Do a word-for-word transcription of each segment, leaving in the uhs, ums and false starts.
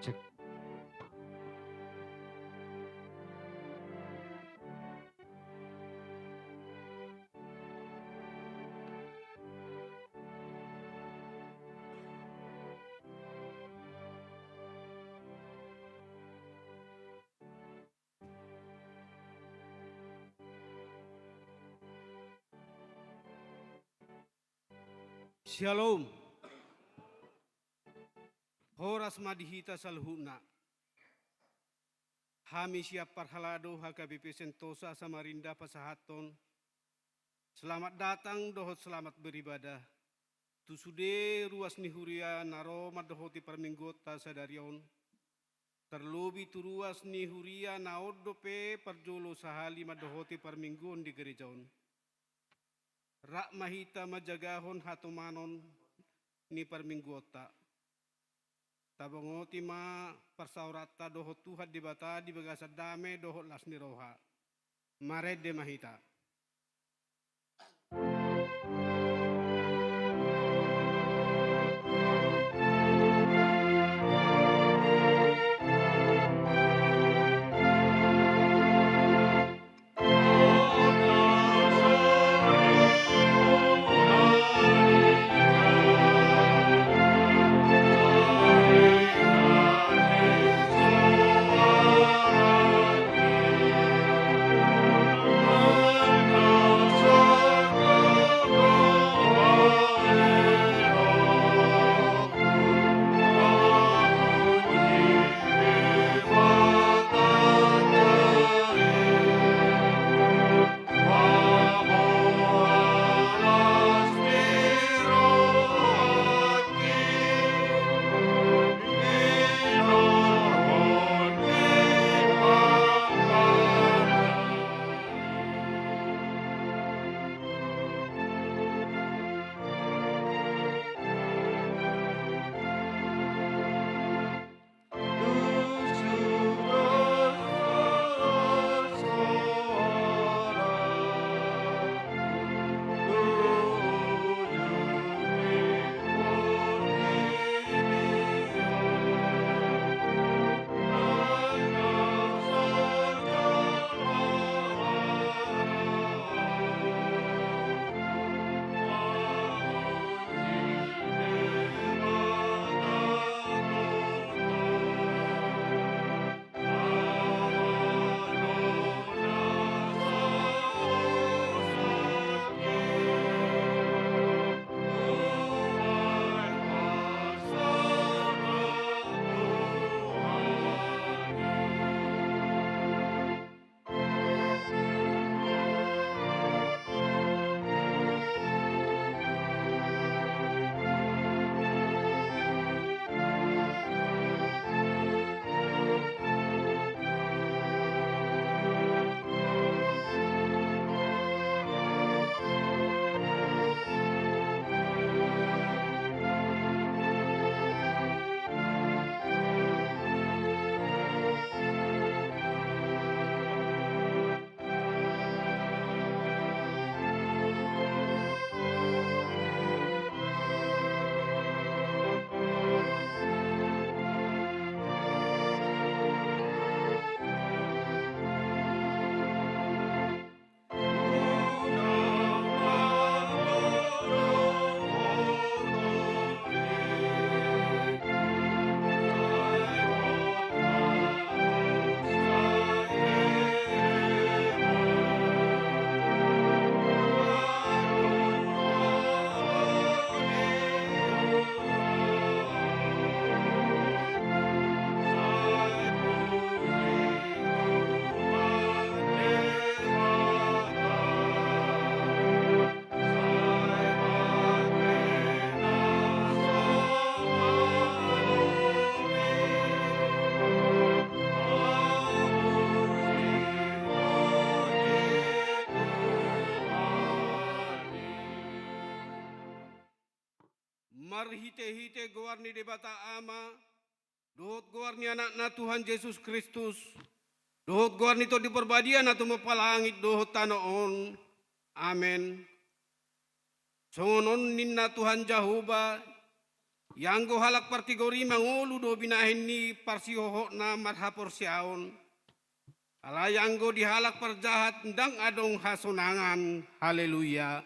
Cek. Syalom. Horas ma di hita saluhutna. Hami sian parhalado H K B P Sentosa Samarinda pasahathon selamat datang dohot selamat beribadah tu sude ruas ni huria na ro mandohoti parmingguonta sadari on, tarlobi tu ruas ni huria na on dope parjolo sahali mandohoti parmingguon di gereja on. Rap ma hita manjagahon hatomanon ni parmingguonta. Tabongoti ma parsaoranta dohot Tuhan Debata di bagasan dame dohot las ni roha. Marende ma hita. Marhitehite goar ni Debata Ama, dohot goar ni Anakna Tuhan Jesus Kristus, dohot goar ni Tondi Parbadia na tumompa langit dohot tano on. Amen. Songon on ninna Tuhan Jahowa, Ianggo halak partigor i mangolu do binahen ni parsihohotna marhaporseaon. Alai anggo di halak parjahat ndang adong hasonangan. Haleluya.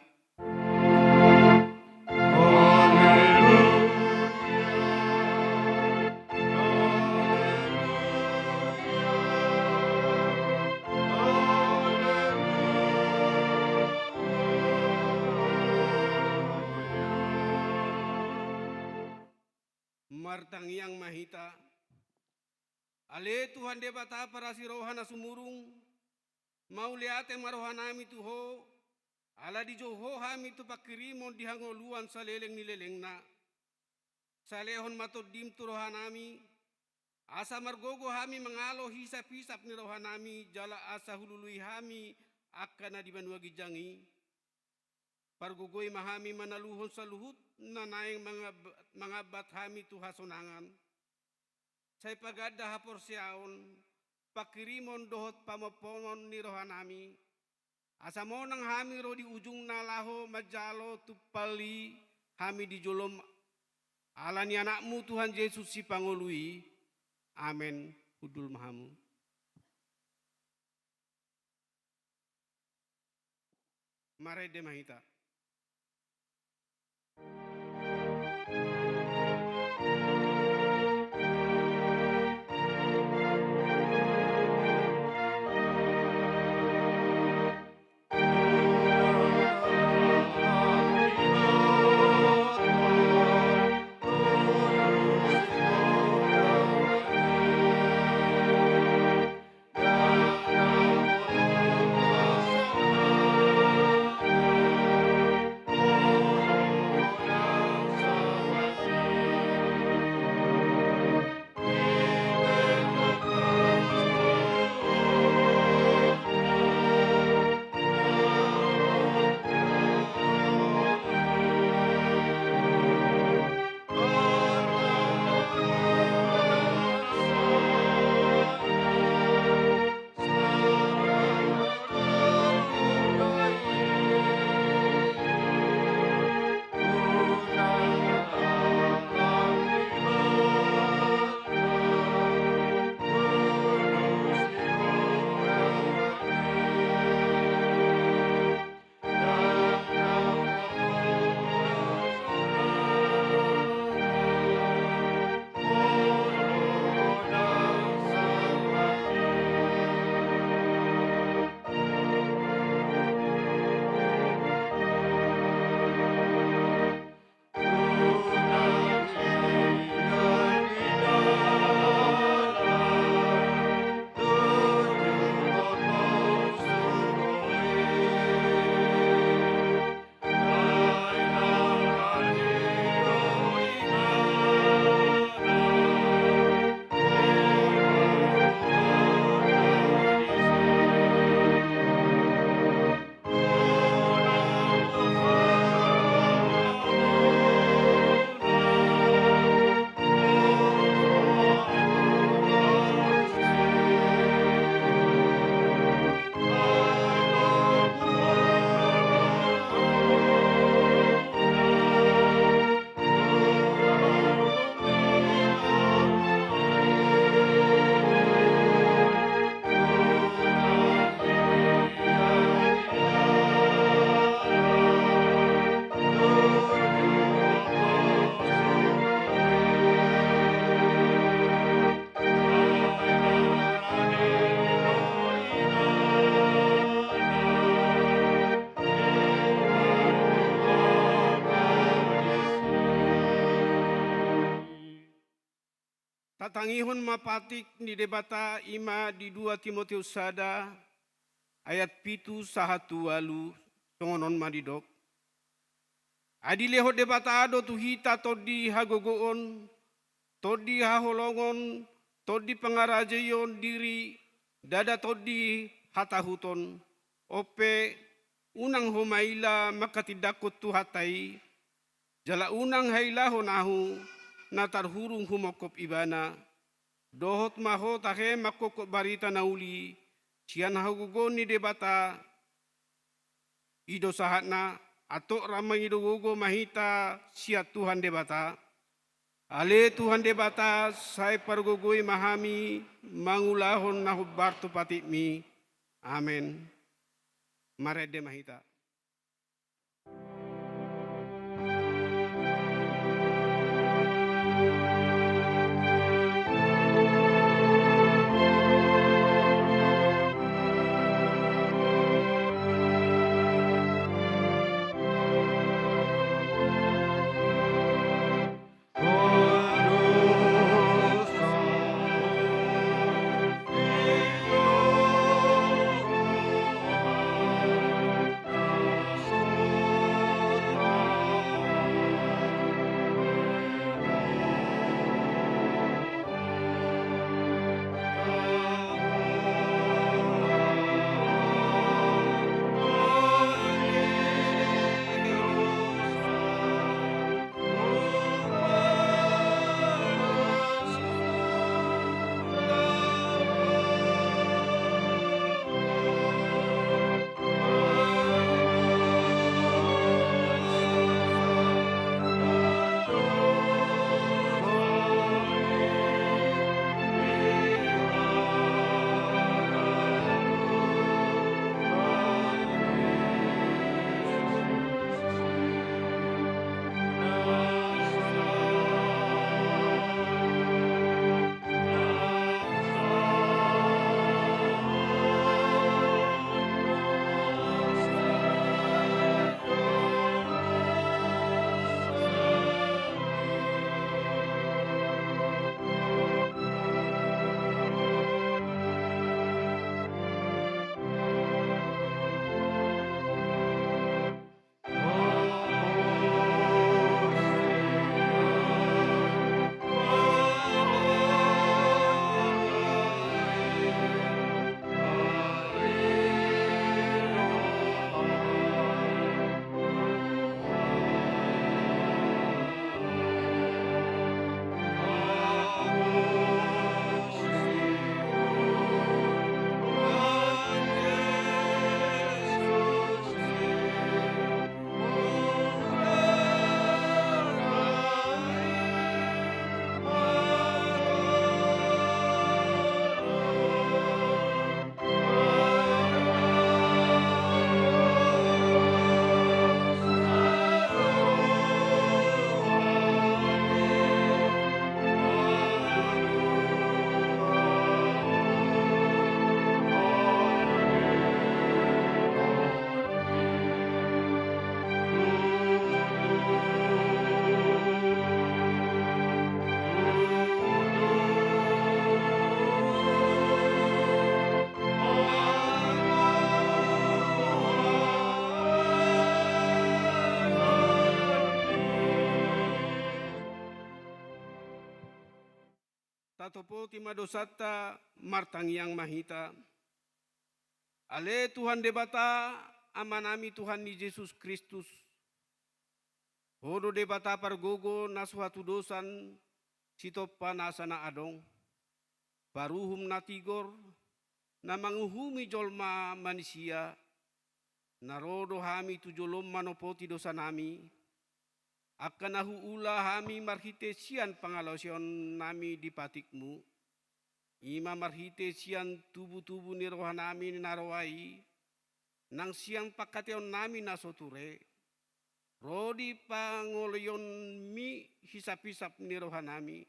Martangiang ma hita. Ale Tuhan Debata parasi roha na sumurung, mauliate ma rohanami tu Ho, ala dijou Ho hami tu panghirimon di hangoluan saleleng ni lelengna. Salehon ma Tondim tu rohanami, asa margogo hami mangalo hisaphisap ni rohanami, jala asa hulului hami angka na di banua ginjang i. Pargogoi ma hami manaluhon saluhut na naeng mangab-, mangambat hami tu hasonangan. Sai paganda haporseaon, panghirimon dohot pamomponon ni rohanami, asa monang hami ro di ujungna laho manjalo tumpal i hami di jolom, ala ni Anakmu Tuhan Jesus Sipangolu i. Amen. Hundul ma hamu. Marende ma hita. Tatangihon ma patik ni Debata, i ma di dua Timoteus sada ayat pitu sahat tu ualu, songon on ma didok. Ai dilehon Debata do tu hita tondi hagogoon, tondi haholongon, tondi pangarajaion diri, ndada tondi hatahuton. On pe, unang ho maila mangkatindangkon Tuhanta i, jala unang hailahon ahu na tarhurung humongkop Ibana. Dohot ma ho tahe mangkophop barita na uli sian hagogoon ni Debata. I do sahatna, antong ra mangido gogo ma hita sian Tuhan Debata. Ale Tuhan Debata, sai pargogoi ma hami mangulahon na hombar tu patikmi. Amen. Marende ma hita. Tatopoti ma dosanta, martangiang ma hita. Ale Tuhan Debata, Amanami Tuhan ni Jesus Kristus, Ho do Debata pargogo na so hatudosan, sitompa nasa na adong, paruhum na tigor, na manguhumi jolma manisia, na ro do hami tu jolom manopoti dosanami, angka na huula hami marhite sian pangalaosion nami di patikmu, i ma marhite sian tubu-tubu ni rohanami na roa i, nang sian pangkataionnami na so ture, ro di pangoloionmi hisap-hisap ni rohanami.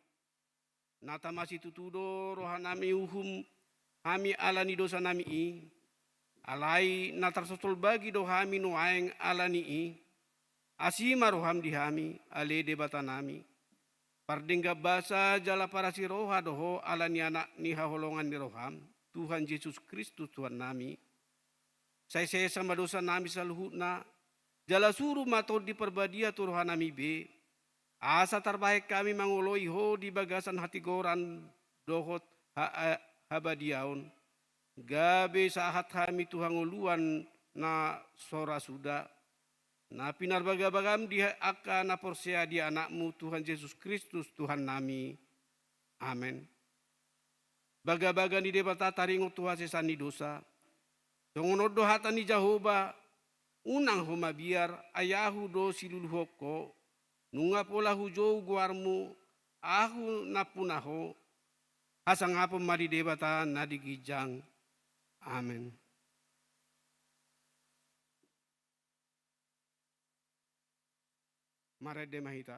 Na tama situtu do rohanami uhum hami ala ni dosanami i, alai na tarsosol bagi do hami nuaeng ala ni i. Asi ma roham di hami, ale Debatanami. Pardenggan basa jala parasi roha do Ho ala ni Anak ni haholongan ni roham, Tuhan Jesus Kristus Tuhannami. Sai sesa ma dosanami saluhutna, jala suru ma Tondi Parbadia tu rohanami be, asa tarbahen hami mangoloi Ho di bagasan hatigoran dohot ha-, ha-, habadiaon, gabe sahat hami tu hangoluan na so ra suda, na pinarbagabagam di angka na porsea di Anakmu Tuhan Jesus Kristus Tuhannami. Amen. Bagabaga ni Debata taringot tu hasesaan ni dosa. Songon on do hata ni Jahowa, unang ho mabiar, ai ahu do siluluhon ho, nunga pola hujou goarmu, Ahu nampuna ho, hasangapon ma di Debata na di ginjang. Amen. Marende ma hita.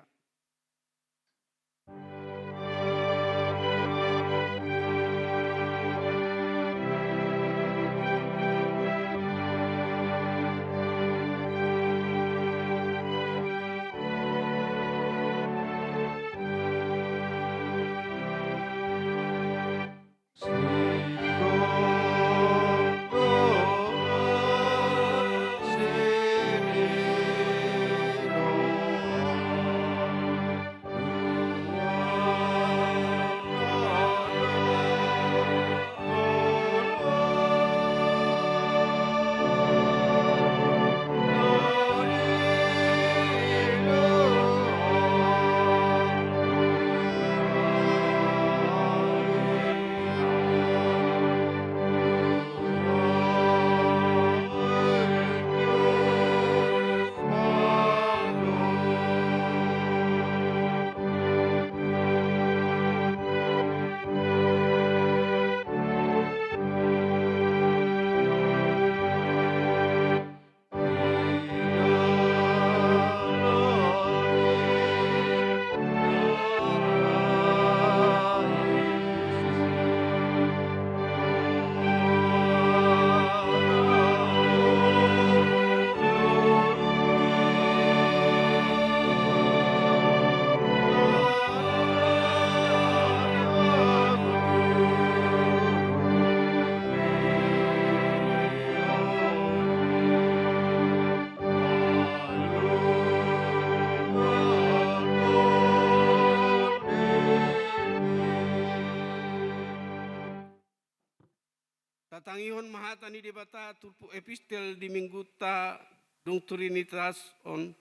Tatangihon ma hata ni Debata turpuk epistel di minggunta dung Trinitas on,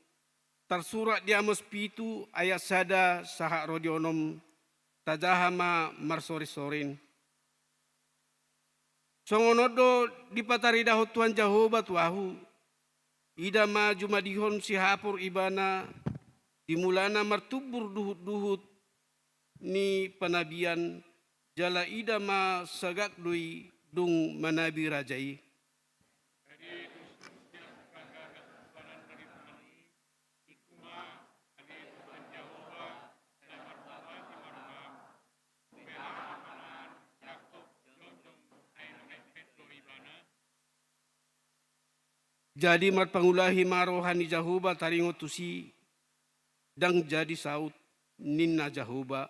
tarsurat di Amos pitu ayat sada sahat ro di onom, tajaha ma marsorinsorin. Songon on do dipataridahon Tuhan Jahowa tu ahu, ida ma jumadihon sihapor ibana, di mulana martumbur duhutduhut ni panabian, jala ida ma sagak do i dung manabi raja i. Jadi marpangulahi ma roha ni Jahowa taringot tusi, ndang jadi saut, ninna Jahowa.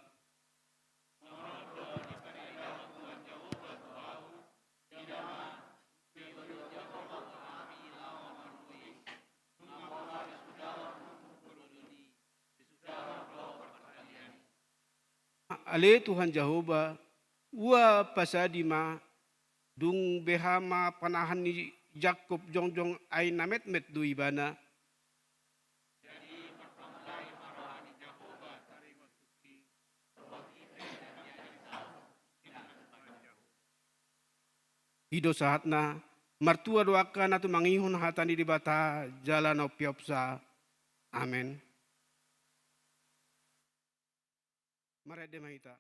Ale Tuhan Jahowa, ua pasadi ma, dung beha ma panahan ni Jakkob jongjong ai na metmet do ibana. I do sahatna, martua do angka na tumangihon hata ni Debata jala na umpeopsa. Amen. Marende ma hita.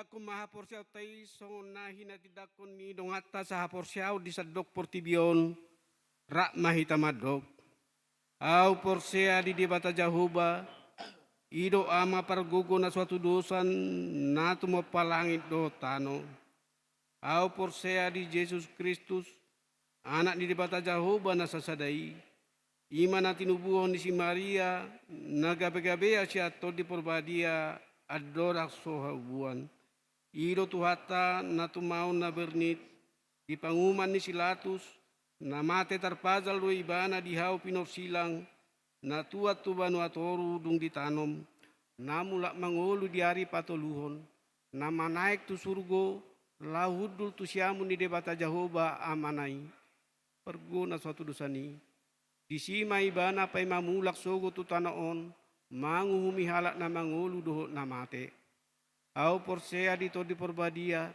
Tindangkon ma haporseaonta i songon na hinatindangkon ni donganta sahaporseaon di sandok portibi on, rap ma hita mandok. Ahu porsea di Debata Jahowa, i do Ama pargogo na so hatudosan, na tumompa langit dohot tano. Ahu porsea di Jesus Kristus, Anak ni Debata Jahowa na sasada i, i ma na tinubuhon ni si Maria, na gabegabean sian Tondi Porbadia, andorang so haubuan. I do Tuhanta na tumaon na bernit, di panguhuman ni si Latus, na mate tarpajal do ibana di hau pinorsilang, na tuat tu banua toru dung ditanom, na mulak mangolu di ari patoluhon, na manaek tu surgo, laho hundul tu siamun ni Debata Jahowa Amana i. Pargogo na so hatudosan i. Disi ma ibana paima mulak sogot tu tano on, manguhumi halak na mangolu dohot na mate. Ahu porsea di Tondi Porbadia,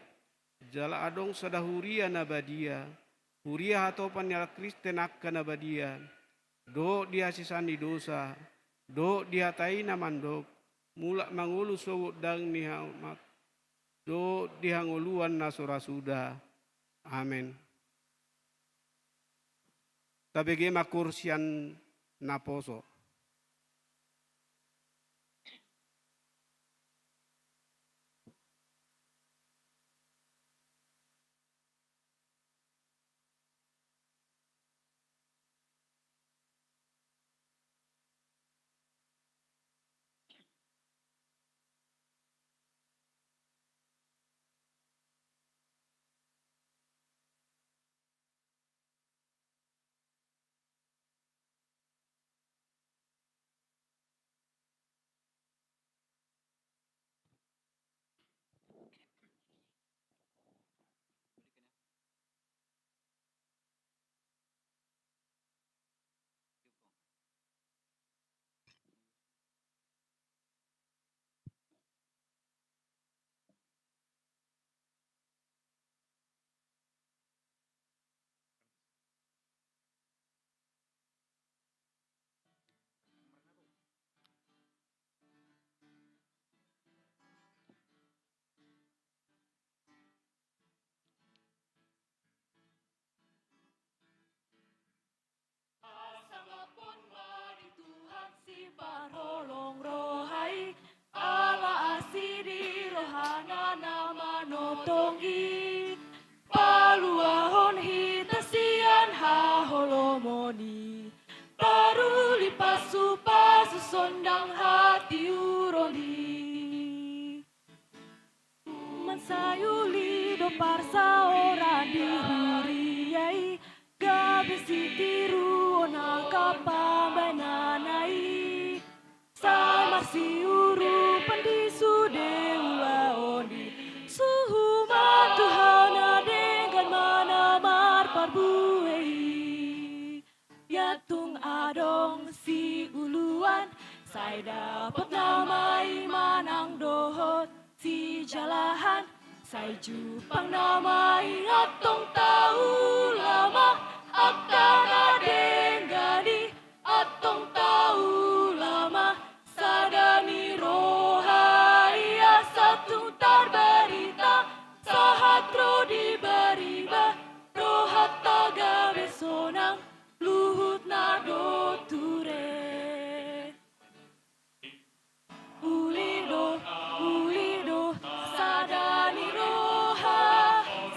jala adong sada huria na badia, huria hatopan ni halak Kristen angka na badia, dohot di hasesaan ni dosa, dohot di hata i na mandok, mulak mangolu sogot dang ni hau-, mat-, dohot di hangoluan na so ra suda. Amen. Tabege ma Koor sian naposo. Sangapon ma di Tuhan siparholong roha i, ala asi di rohana na manotonggi. Paluahon hita sian haholomon i, paruli pasupasu sondang hatiuron i. Mansai uli do parsaoran di huria i, gabe sitiruon angka pambahenanna i. Sai marsiurupan di sude ulaon i, suhut ma tu hau na denggan ma na marparbue i. Ia tung adong siuluan, sai dapot nama i manang dohot sijalahan, sai jumpang nama i. Antong taula ma angka na denggan i, antong taula ma sada ni roha i, asa tung tarbarita sahat ro di bariba, rohanta gabe sonang, luhutna do ture. Uli do, uli do, sada ni roha,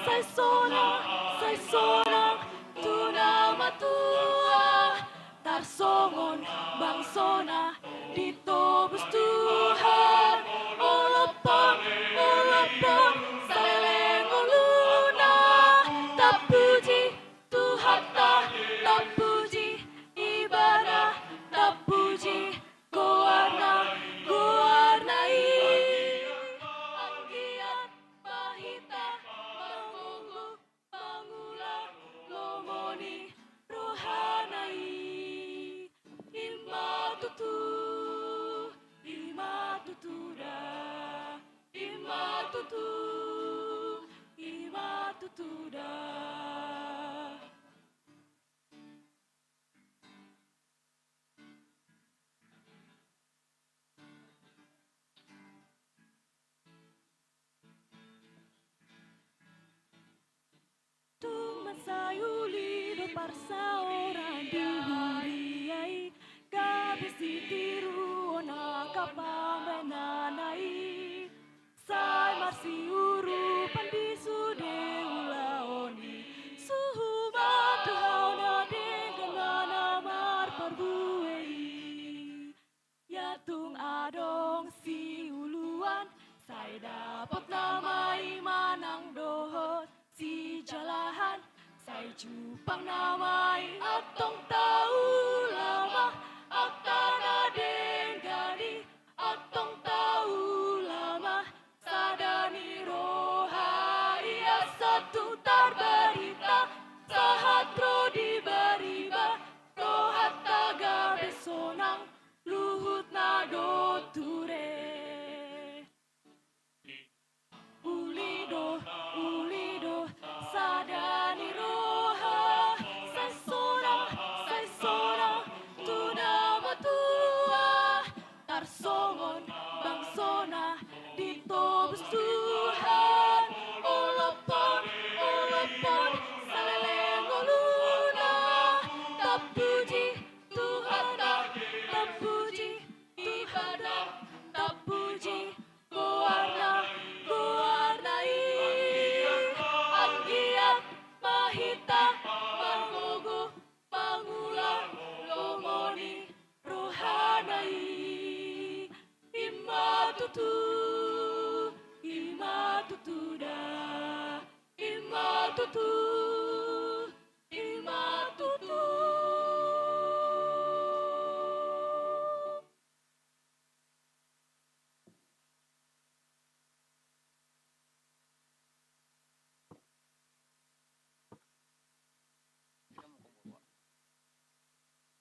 sai sonang, sai sonang tu na matua, tarsongon bangsona ditobus Tuhan. Olophon, olophon saleleng ngoluna, tapuji Tuhanta, tapuji Ibana, tapuji goarna, goarna i. Anggiat ma hita margogo mangula lomo ni rohana i. I ma tutu, i ma tutu da. I ma tutu, i ma tutu da. Parsaoran di huria i, gabe sitiruon angka pambahenanna i. Sai marsiurupan di sude ulaon i, suhuman tu hau na denggan na marparbue i. Ia tung adong siuluan, sai dapot nama i manang dohot sijalahan, sai jumpang nama i antong taula ma, angka na denggan i antong taula ma. Sada ni roha i asa tung tarbarita, sahat ro di bariba, rohanta gabe sonang, luhutna do ture. Uli do, uli do, sada ni roha, sai sonang, sai sonang tu na matua, tarsongon bangsona ditobus Tuhan. Olophon, olophon saleleng ngoluna, tapuji Tuhanta, tapuji Tuhanta, tapuji goarna, goarna i. Anggiat ma hita margogo mangula lomo ni rohana i. I ma tutu, i ma tutu da, i ma tutu, i ma tutu.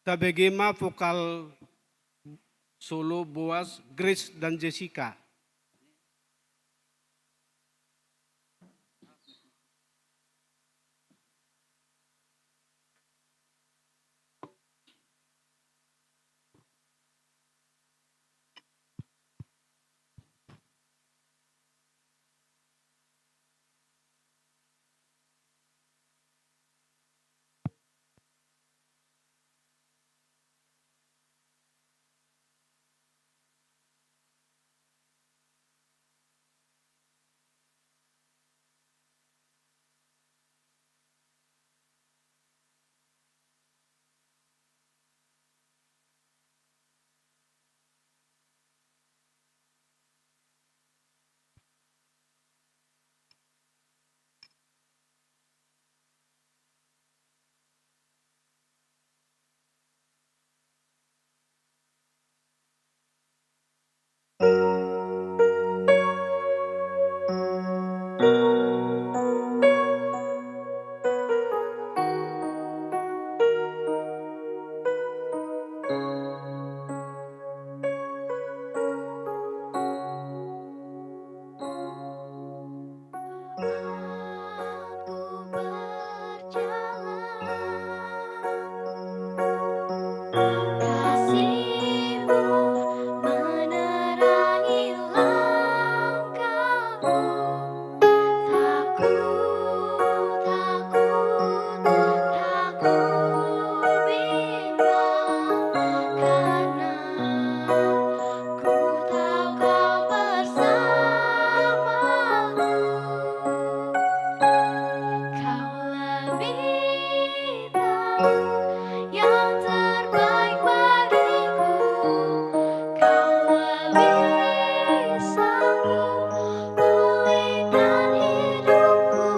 Tabege ma vokal solo Boas, Grace, dan Jessica. Kasih-Mu menerangi langkahku. Tak ku, tak ku, tak ku bimbang, karena ku tahu Kau bersamaku. Kaulah bintang yang terbaik bagiku. Kau lebih sanggup pulihkan hidupku.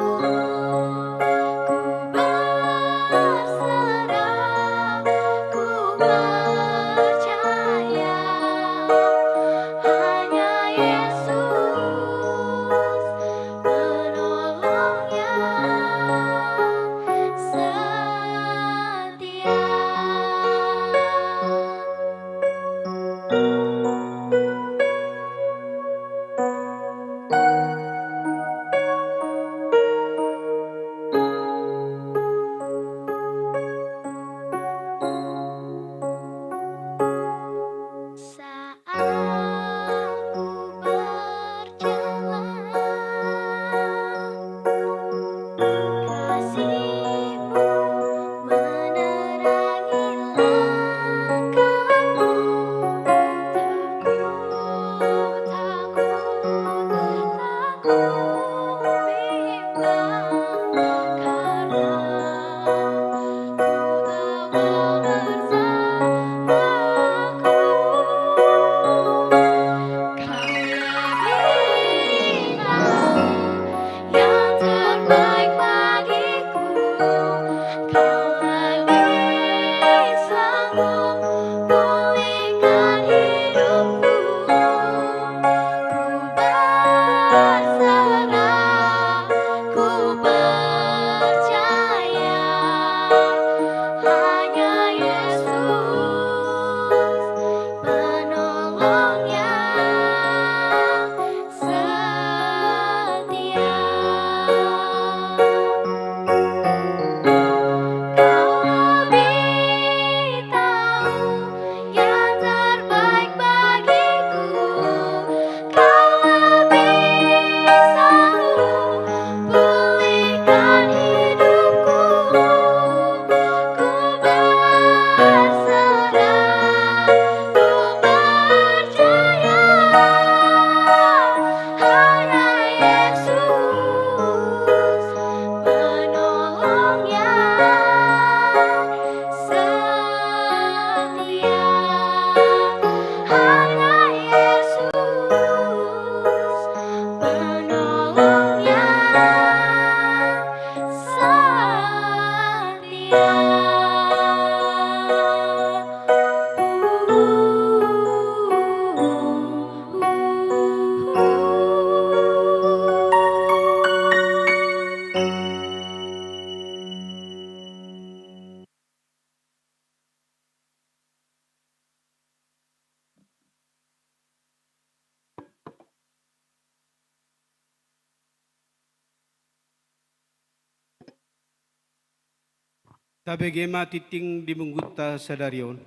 Tabege ma tingting di minggunta sadari on.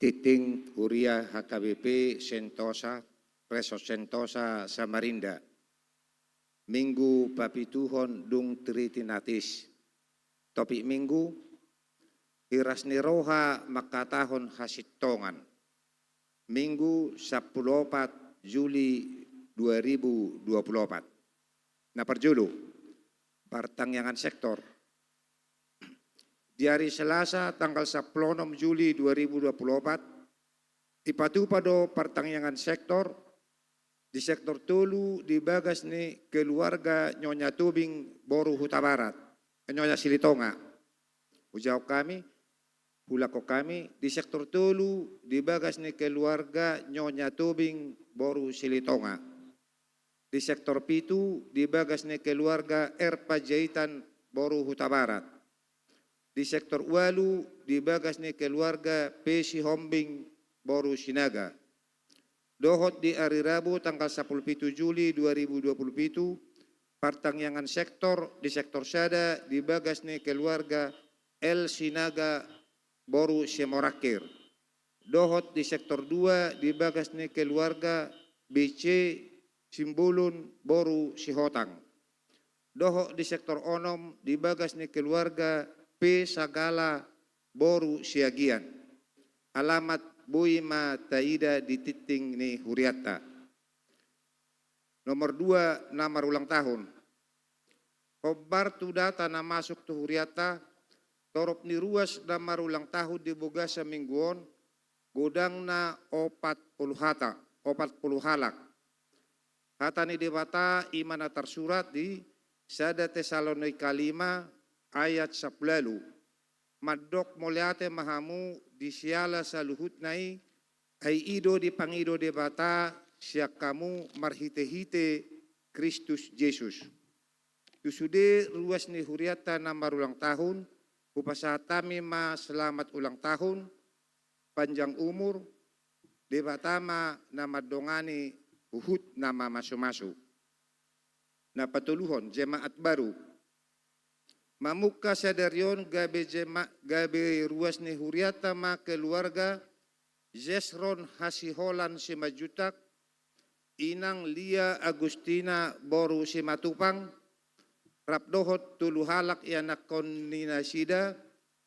Tingting Huria H K B P Sentosa, Resort Sentosa Samarinda. Minggu papituhon dung Tritinatis. Topik minggu: Hiras ni roha mangkatahon hasintongan. Minggu sampulu opat Juli dua ribu dua pulu opat. Na parjolo, partangiangan sektor. Di ari Selasa tanggal sampulu onom Juli dua ribu dua pulu opat, dipatupa do partangiangan sektor di sektor tolu di bagas ni keluarga Nyonya Tobing boru Hutabarat, Nyonya Silitonga. Hujahahon hami, huulahon hami, di sektor tolu di bagas ni keluarga Nyonya Tobing boru Silitonga. Di sektor pitu di bagas ni keluarga R Panjaitan boru Hutabarat. Di sektor ualu di bagas ni keluarga P Sihombing boru Sinaga. Dohot di ari Rabu tanggal sampulu pitu Juli dua ribu dua pulu pitu, partangiangan sektor di sektor sada di bagas ni keluarga L Sinaga boru Simorangkir. Dohot di sektor dua di bagas ni keluarga B C Simbolon boru Sihotang. Dohot di sektor onom di bagas ni keluarga P Sagala boru Siagian. Alamat boi ma taida di tingting ni hurianta. Nomor dua, na marulang tahun. Hombar tu data na masuk tu hurianta, torop ni ruas na marulang tahun di bagasan minggu on, godangna opat pulu hata, opat pulu halak. Hata ni Debata i ma na tarsurat di sada Tesalonika lima ayat sampulu ualu. Mandok mauliate ma hamu di siala saluhutna i, ai i do dipangido Debata sian hamu marhitehite Kristus Jesus. Tu sude ruas ni hurianta na marulang tahun, hupasahat hami ma selamat ulang tahun, panjang umur, Debata ma na mandongani huhut na mamasumasu. Na patoluhon, jemaat baru. Mamungka sadari on gabe jema-, gabe ruas ni hurianta ma keluarga Zesron Hasiholan Simanjuntak, inang Lia Agustina boru Simatupang, rap dohot tolu halak ianakhon ni nasida,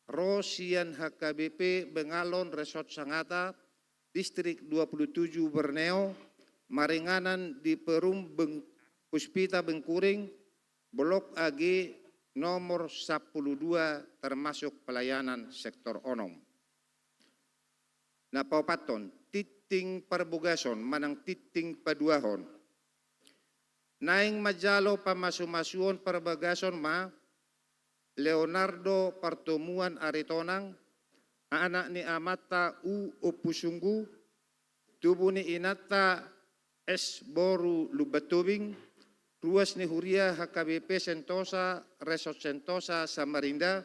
ro sian H K B P Bengalon Resort Sangata, Distrik dua puluh tujuh Borneo, maringanan di Perum Beng-, Puspita Bengkuring, Blok A G nomor sampulu dua, termasuk pelayanan sektor onom. Na paopathon, tingting parbogason manang tingting paduahon. Naeng manjalo pamasumasuon parbagason ma Leonardo Partomuan Aritonang, anak ni amanta U Ompusunggu, tubu ni inanta S boru Lumbantobing, ruas ni huria H K B P Sentosa, Resort Sentosa Samarinda,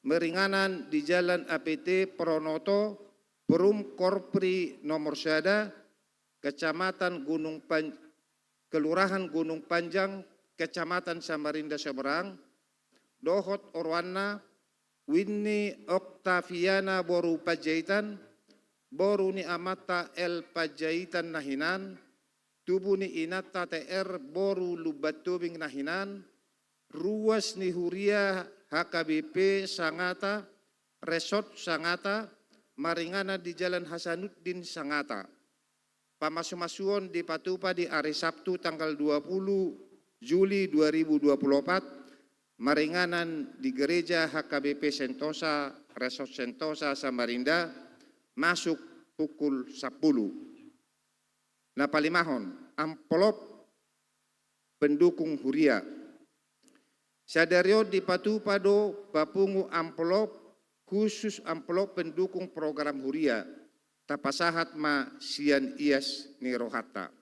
maringanan di Jalan A P T Pronoto, Perum Korpri nomor sada, Kecamatan Gunung Pan-, Kelurahan Gunung Panjang, Kecamatan Samarinda Seberang, dohot oroanna, Winni Oktaviana boru Panjaitan, boru ni amanta L Panjaitan na hinan, tubu ni inanta T R boru Lumbantobing na hinan, ruas ni huria H K B P Sangata, Resort Sangata, maringanan di Jalan Hasanuddin Sangata. Pamasumasuon dipatupa di ari Sabtu tanggal dua puluh Juli dua ribu dua puluh opat, maringanan di Gereja H K B P Sentosa, Resort Sentosa Samarinda, masuk pukul sampulu. Na palimahon, amplop pendukung huria. Sadari on dipatupa do papungu amplop khusus, amplop pendukung program huria, tapasahat ma sian ias ni rohanta.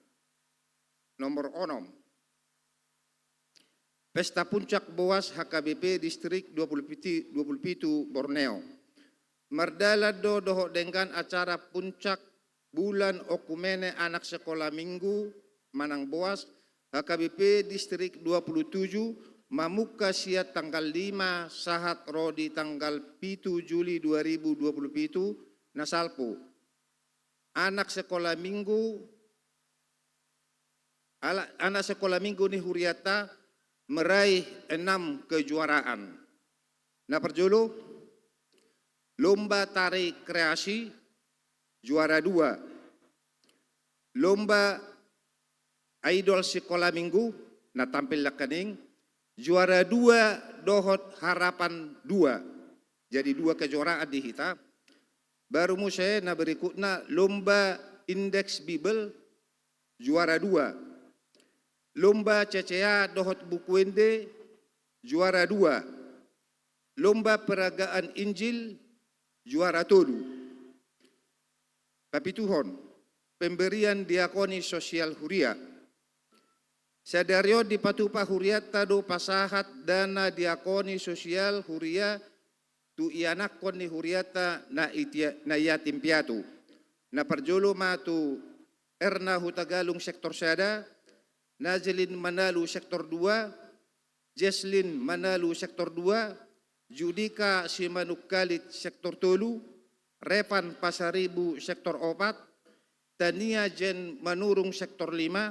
Nomor onom. Pesta Puncak Boas H K B P Distrik dua puluh pitu, dua puluh pitu Borneo. Mardalan do dohot denggan acara puncak bulan okumene anak sekolah minggu manang Boas H K B P Distrik dua puluh tujuh mamungka sian tanggal lima sahat ro di tanggal pitu Juli dua ribu dua puluh pitu na salpu. Anak sekolah minggu, ala-, anak sekolah minggu ni huriata meraih enam kejuaraan. Na parjolo, lomba tari kreasi, juara dua. Lomba idol sekolah minggu, na tampil nangkaning, juara dua dohot harapan dua. Jadi dua kejuaraan di hita. Baru muse na berikutna lomba indeks Bibel, juara dua. Lomba C C A dohot buku ende, juara dua. Lomba peragaan Injil, juara tolu. Papituhon, pemberian diakoni sosial huria. Sadari on dipatupa hurianta do pasahat dana diakoni sosial huria tu ianakhon ni hurianta na itia-, na yatim piatu. Na parjolo ma tu Erna Hutagalung sektor sada, Najelin Manalu sektor dua, Jeslin Manalu sektor dua, Judika Simanungkalit sektor tolu, Revan Pasaribu sektor opat, Tania Jen Manurung sektor lima,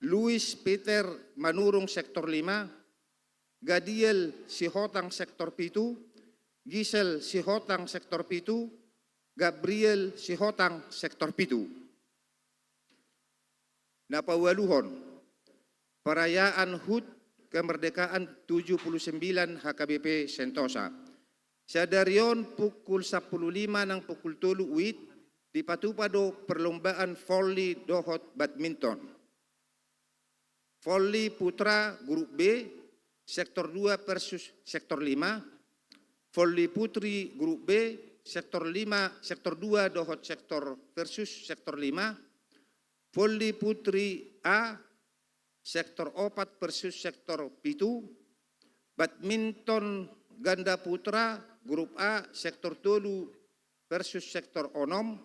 Luis Peter Manurung sektor lima, Gadiel Sihotang sektor pitu, Gisel Sihotang sektor pitu, Gabriel Sihotang sektor pitu. Na paualuhon, perayaan hut kemerdekaan tujuh puluh sembilan H K B P Sentosa. Sadari on pukul sampulu lima nang pukul tolu wit dipatupa do perlombaan volley dohot badminton. Volley putra grup B, sektor dua versus sektor lima. Volley putri grup B, sektor lima, sektor dua dohot sektor versus sektor lima. Volley putri A, sektor opat versus sektor pitu. Badminton ganda putra grup A, sektor tolu versus sektor onom.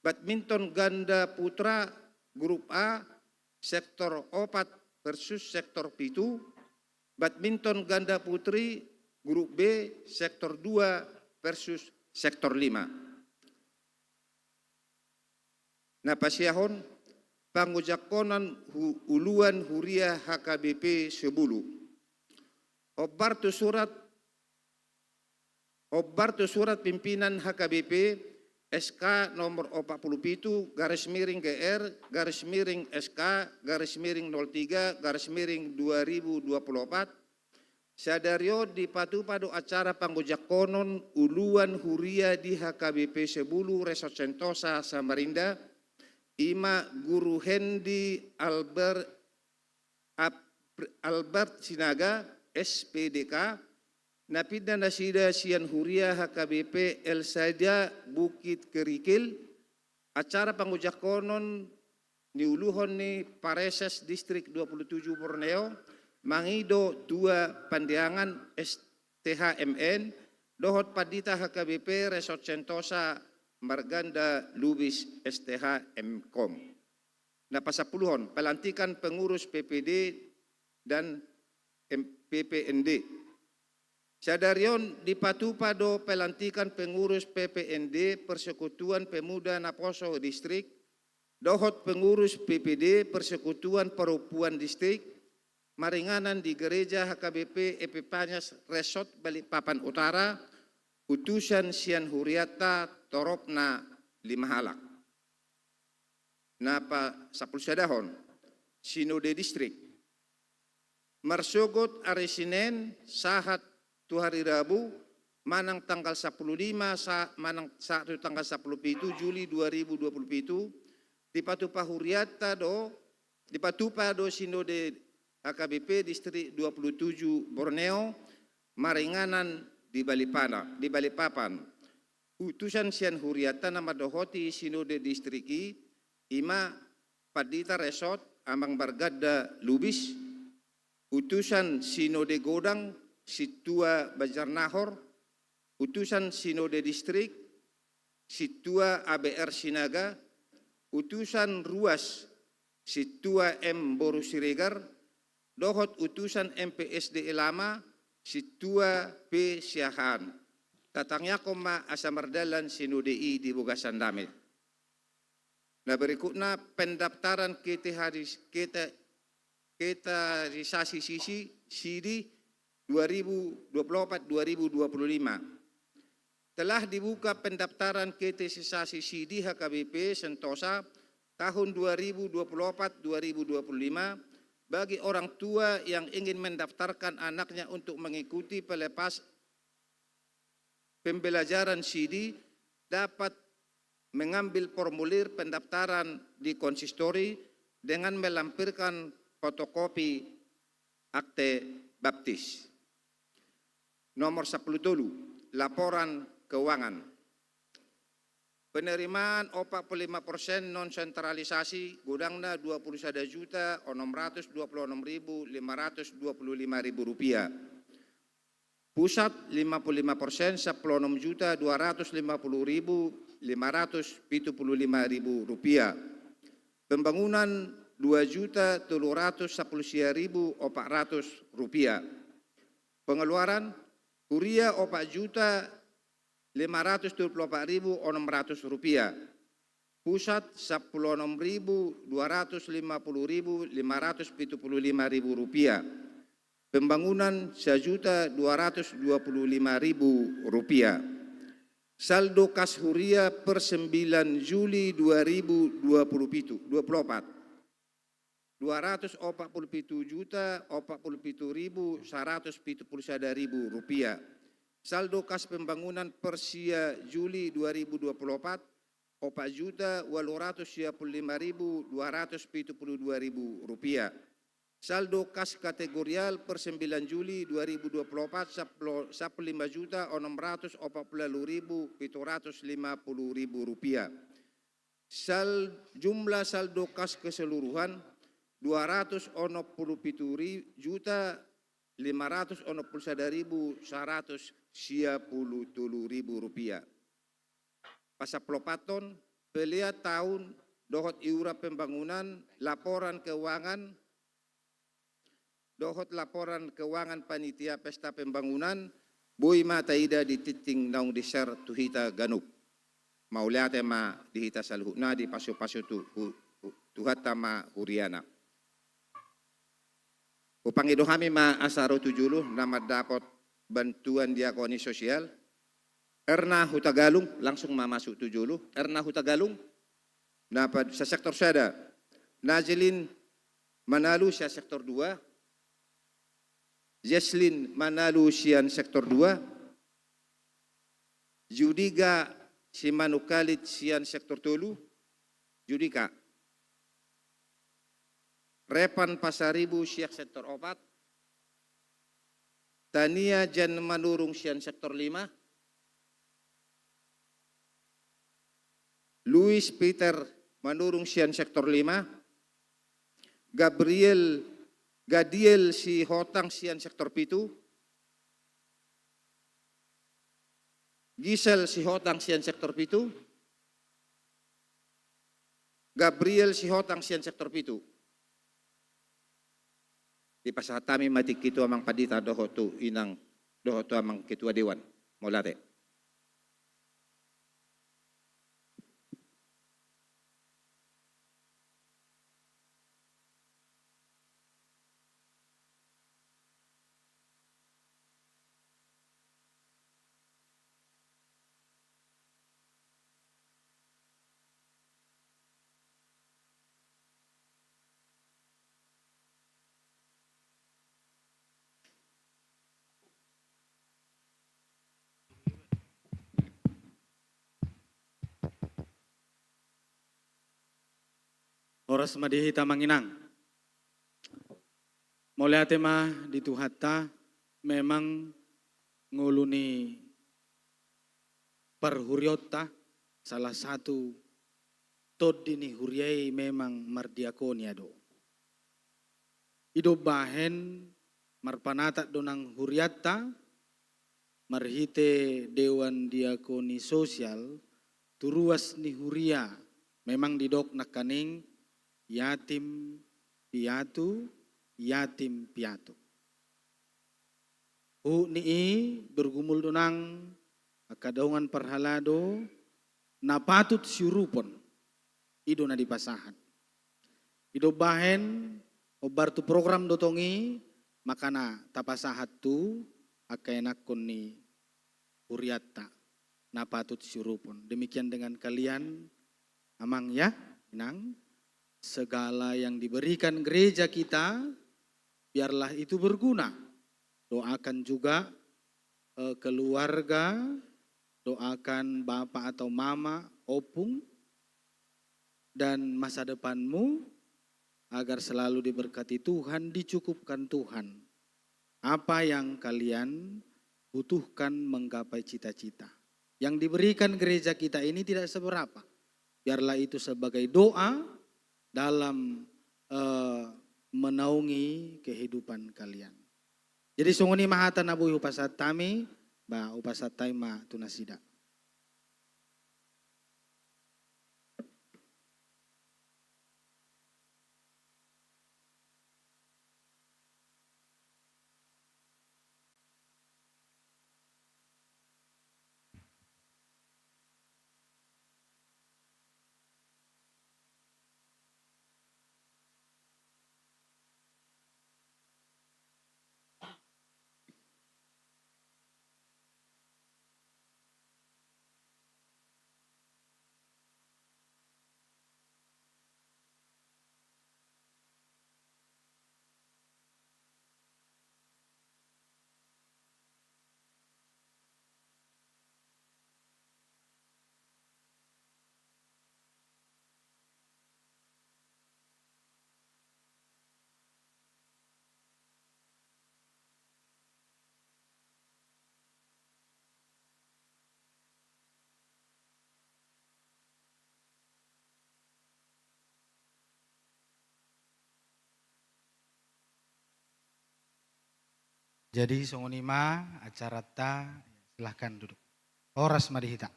Badminton ganda putra grup A, sektor opat versus sektor pitu. Badminton ganda putri grup B, sektor dua versus sektor lima. Na pasiahon, pangojangkonon hu-, uluan huria H K B P Sebulu. Hombar tu surat, hombar tu surat pimpinan H K B P, S K nomor opat puluh pitu, garis miring G R, garis miring S K, garis miring nol tiga, garis miring dua ribu dua puluh opat, sadari on dipatupa do acara pangojangkonon uluan huria di H K B P Sebulu Resort Sentosa Samarinda, i ma Guru Hendi Albert, Ab-, Albert Sinaga, S P D K, na pinda nasida sian huria H K B P Elsada Bukit Kerikil. Acara pangojangkonon niuluhon ni Pareses Distrik dua puluh tujuh Borneo, mangido tua pandeangan S T H M N dohot pandita H K B P Resort Sentosa marganda Lubis S T H M Kom. Na pasampuluhon, pelantikan pengurus P P D dan M-, P P N D. Sadari on dipatupa do pelantikan pengurus P P N D, Persekutuan Pemuda Naposo Distrik, dohot pengurus P P D, Persekutuan Perempuan Distrik, maringanan di Gereja H K B P Epipanias Resort Balikpapan Utara, utusan sian hurianta toropna lima halak. Na pasampulusadahon, Sinode Distrik. Marsogot ari Sinen sahat tu ari Rabu, manang tanggal sampulu lima sa-, manang sahat tu tanggal sampulu pitu Juli dua ribu dua puluh pitu, dipatupa hurianta do, dipatupa do Sinode H K B P Distrik dua puluh tujuh Borneo, maringanan di Balipana-, di Balikpapan. Utusan sian hurianta na mandohoti Sinode Distrik i, i ma Pandita Resort Amang Marganda Lubis, Utusan Sinode Godang, Sintua Banjarnahor, Utusan Sinode Distrik, Sintua A B R Sinaga, Utusan Ruas, Sintua M Boru Siregar, dohot Utusan M P S D E Lama, Sintua P Siahaan. Tatangiangkon ma asa mardalan sinode i di bagasan dame. Na berikutna, pendaftaran K T H, K T, Kategorisasi Sisi, Sidi, dua ribu dua puluh empat dua ribu dua puluh lima. Telah dibuka pendaftaran kategorisasi Sidi H K B P Sentosa tahun dua ribu dua puluh empat dua ribu dua puluh lima bagi orang tua yang ingin mendaftarkan anaknya untuk mengikuti pelepas pembelajaran Sidi dapat mengambil formulir pendaftaran di konsistori dengan melampirkan fotokopi akte baptis. Nomor sampulu tolu, laporan keuangan. Penerimaan opat puluh lima persen non sentralisasi, godangna dua puluh sada juta onom ratus dua puluh enam ribu lima ratus dua puluh lima ribu rupiah. Pusat lima puluh lima persen, sampulu onom juta dua ratus lima puluh ribu lima ratus pitu puluh lima ribu rupiah. Pembangunan dua juta tolu ratus sampulu sia ribu opat ratus rupiah. Pengeluaran, huria opat juta lima ratus dua puluh opat ribu onom ratus rupiah. Pusat sampulu onom ribu dua ratus lima puluh ribu lima ratus pitu puluh lima ribu rupiah. Pembangunan sajuta dua ratus dua puluh lima ribu rupiah. Saldo kas huria per sembilan Juli dua ribu dua puluh pitu, dua puluh opat. Dua ratus opat puluh pitu juta opat puluh pitu ribu saratus pitu puluh sada ribu rupiah. Saldo kas pembangunan per sia Juli dua ribu dua puluh opat, opat juta ualu ratus sia puluh lima ribu dua ratus pitu puluh dua ribu rupiah. Saldo kas kategorial per sembilan Juli dua ribu dua puluh opat, sampulu lima juta onom ratus opat puluh ualu ribu pitu ratus lima puluh ribu rupiah. Sal-, jumlah saldo kas keseluruhan dua ratus onom puluh pitu ri-, juta lima ratus onom puluh sada ribu saratus sia puluh tolu ribu rupiah. Pasampulu opat on, pelean taon dohot iuran pembangunan, laporan keuangan, dohot laporan keuangan panitia pesta pembangunan, boi ma taida di tingting naung di-share tu hita ganup. Mauliate ma di hita saluhutna, dipasupasu tu, hu-, hu-, Tuhanta ma huriana. Hupangido hami ma asa ro tu jolo na mandapot bantuan diakoni sosial. Erna Hutagalung, langsung ma masuk tu jolo. Erna Hutagalung, na pa-, sa sektor sada. Najelin Manalu sian sektor dua. Jesslyn Manalu sian sektor dua. Judika Simanungkalit sian sektor tolu. Judika. Repan Pasaribu sian sektor opat. Tania Jan Manurung sian sektor lima. Luis Peter Manurung sian sektor lima. Gabriel, Gadiel Sihotang sian sektor pitu. Gisel Sihotang sian sektor pitu. Gabriel Sihotang sian sektor pitu. Dipasahat hami ma tingki tu amang pandita dohot tu inang dohot tu amang ketua dewan. Mauliate. Horas ma di hita amang inang. Mauliate ma di Tuhanta, memang ngolu ni parhurionta, salah satu tondi ni huria i memang mardiakonia do. I do umbahen marpanatap do nang hurianta, marhite Dewan Diakoni Sosial, tu ruas ni huria, memang didok nangkaning yatim piatu, yatim piatu. Huhut ni i bergumul do nang angka dongan parhalado na patut siurupon, i do na dipasahat. I do bahen, hombar tu program do tong i, makana tapasahat tu angka ianakhon ni hurianta na patut siurupon. Demikian dengan kalian, Amang ya, Inang. Segala yang diberikan gereja kita, biarlah itu berguna. Doakan juga, eh, keluarga, doakan bapak atau mama, opung, dan masa depanmu, agar selalu diberkati Tuhan, dicukupkan Tuhan. Apa yang kalian butuhkan menggapai cita-cita yang diberikan gereja kita ini tidak seberapa. Biarlah itu sebagai doa dalam, eh, menaungi kehidupan kalian. Jadi songon i ma hata na boi hupasahat hami, ba hupasahat hami ma tu nasida. Jadi songon i ma acaranta, silahkan duduk. Horas ma di hita.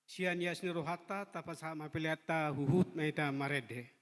Sian ias ni rohanta, tapasahat ma peleanta huhut ma hita marende.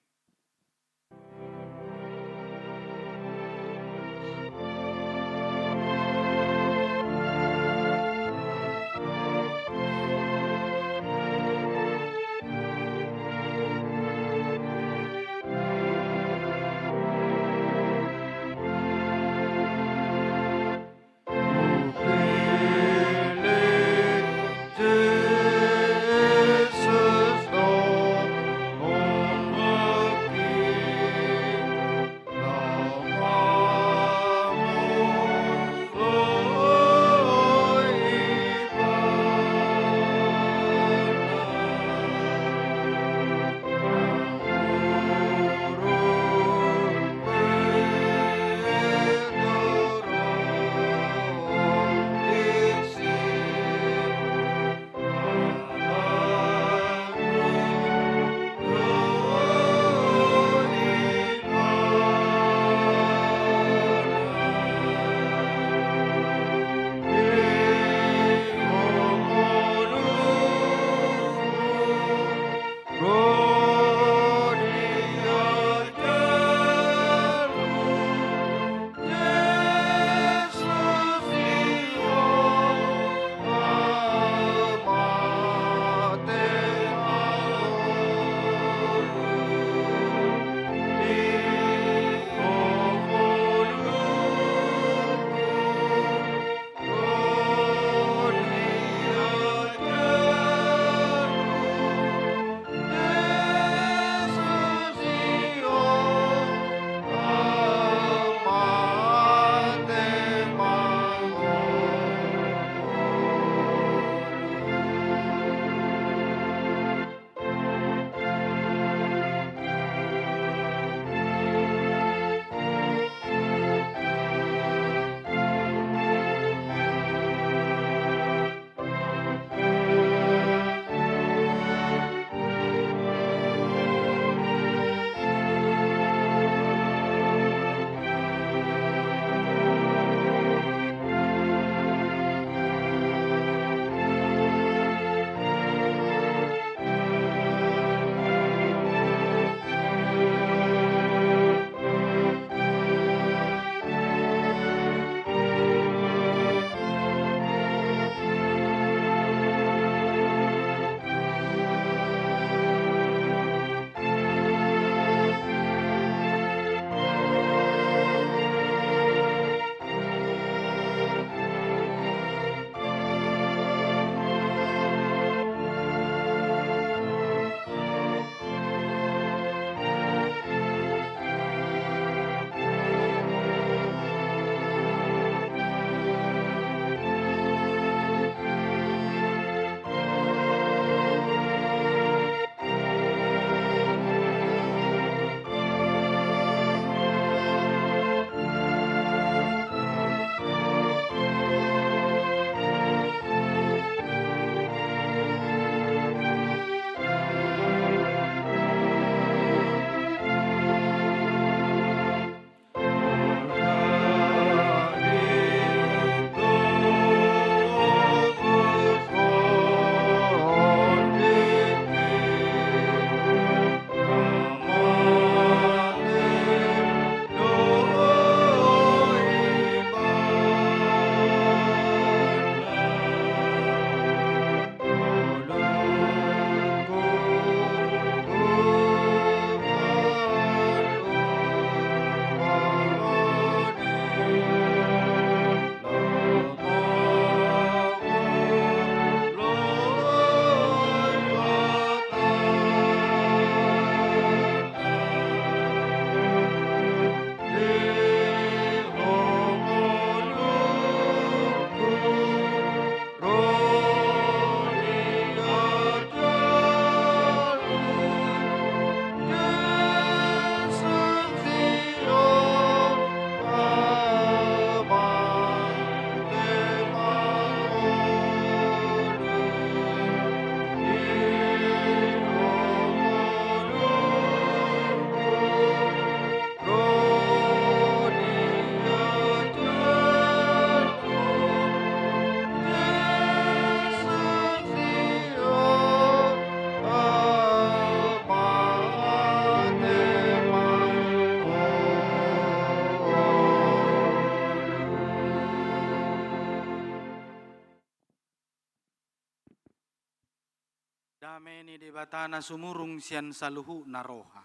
Ni Debata na sumurung sian saluhutna roha,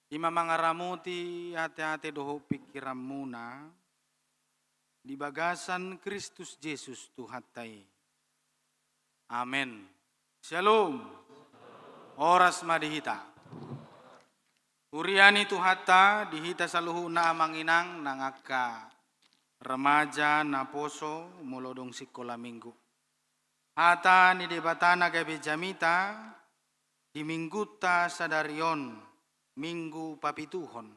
i ma mangaramoti ateate dohot pingkiranmuna di bagasan Kristus Jesus Tuhanta i. Amen. Syalom. Horas ma di hita. Huria ni Tuhanta, di hita saluhutna amang inang nang angka remaja naposo molo dung sikola minggu. Hata ni Debata na gabe jamita di minggunta sadari on, Minggu Papituhon,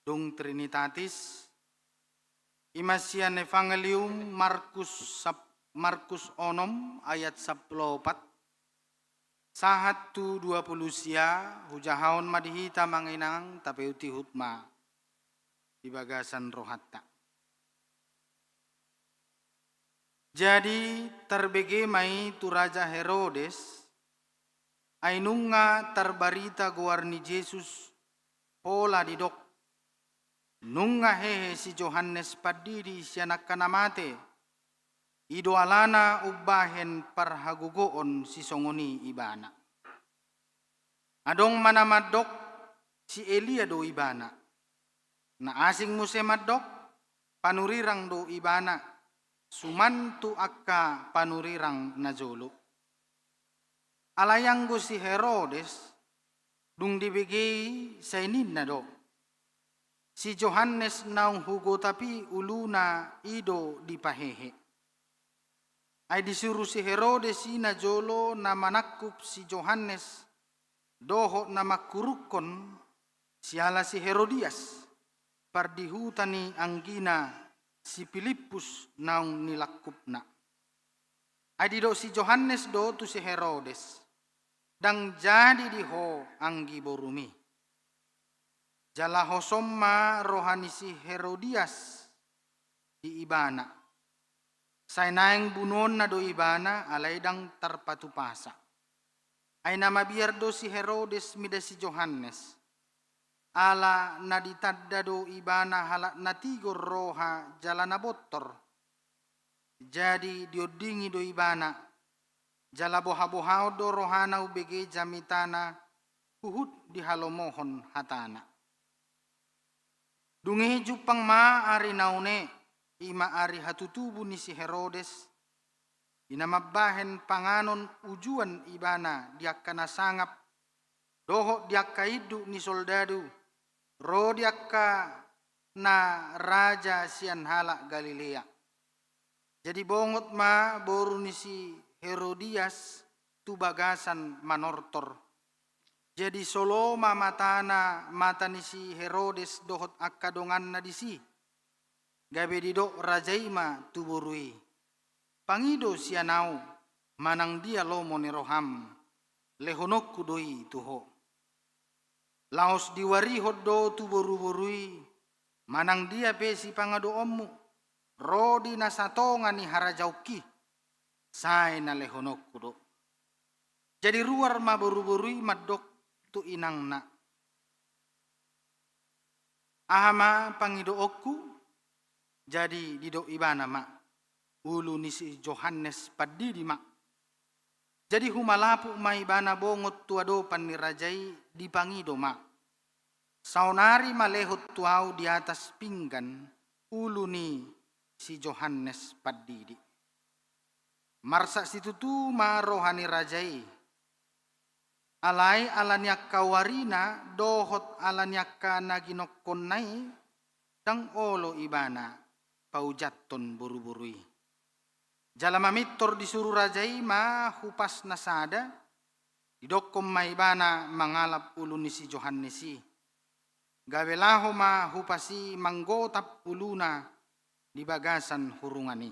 dung Trinitatis, i ma sian Evangelium Markus sap-, Markus onom ayat sampulu opat sahat tu dua pulu sia. Hujahahon ma di hita amang inang, tapaihutihut ma di bagasan rohanta. Jadi tarbege ma i tu Raja Herodes, ai nunga tarbarita goar ni Jesus, pola didok, nunga hehe si Johannes Pandidi sian angka na mate, i do alana umbahen parhagogoon sisongon i ibana. Adong ma na mandok, si Elia do ibana. Na asing muse mandok, panurirang do ibana, suman tu angka panurirang na jolo. Alai anggo si Herodes, dung dibege i, sai ninna do, si Johannes naung hugotap i uluna i do dipahehe. Ai disuru si Herodes i na jolo na manangkup si Johannes, dohot na mangkurukkon, siala si Herodias, pardihuta ni anggina si Pilippus naung nilangkupna. Ai didok si Johannes do tu si Herodes, ndang jadi di ho anggi borumi. Jala hosom ma roha ni si Herodias di ibana. Sai naeng bunuonna do ibana, alai ndang tarpatupasa. Ai na mabiar do si Herodes mida si Johannes. Ala na ditanda do ibana halak na tigor roha jala na bontor. Jadi diondingi do ibana, jala bohabohaon do rohana umbege jamitana huhut dihalomohon hatana. Dung i jumpang ma ari na une, i ma ari hatutubu ni si Herodes, i na mambahen panganon ujuan ibana di angka na sangap, dohot di angka induk ni soldadu, ro di angka na raja sian halak Galilea. Jadi bongot ma boru ni si Herodias tu bagasan manortor. Jadi solo ma matana mata ni si Herodes dohot angka donganna disi. Gabe didok raja i ma tu boru i, pangido sian ahu, manang dia lomo ni roham, lehononku do i tu ho. Laos diwarihon do tu boruboru i, manang dia pe sipangidoonmu, ro di na satonga ni harajaonki, sai na lehononku do. Jadi ruar ma boruboru i mandok tu inangna, aha ma pangidoonku? Jadi didok ibana ma, ulu ni si Johannes Pandidi ma. Jadi humalapuk ma ibana bongot tu adopan ni raja i, dipangido ma, saonari ma lehon tu ahu di atas pinggan ulu ni si Johannes Pandidi. Marsak situtu ma roha ni raja i. Alai ala ni angka warina dohot ala ni angka na ginongkonna i, ndang olo ibana paujathon boruboru i. Jala mamintor disuru raja i ma hupas na sada, didokkon ma ibana mangalap ulu ni si Johannes i. Gabe laho ma hupas i manggotap uluna di bagasan hurungan i.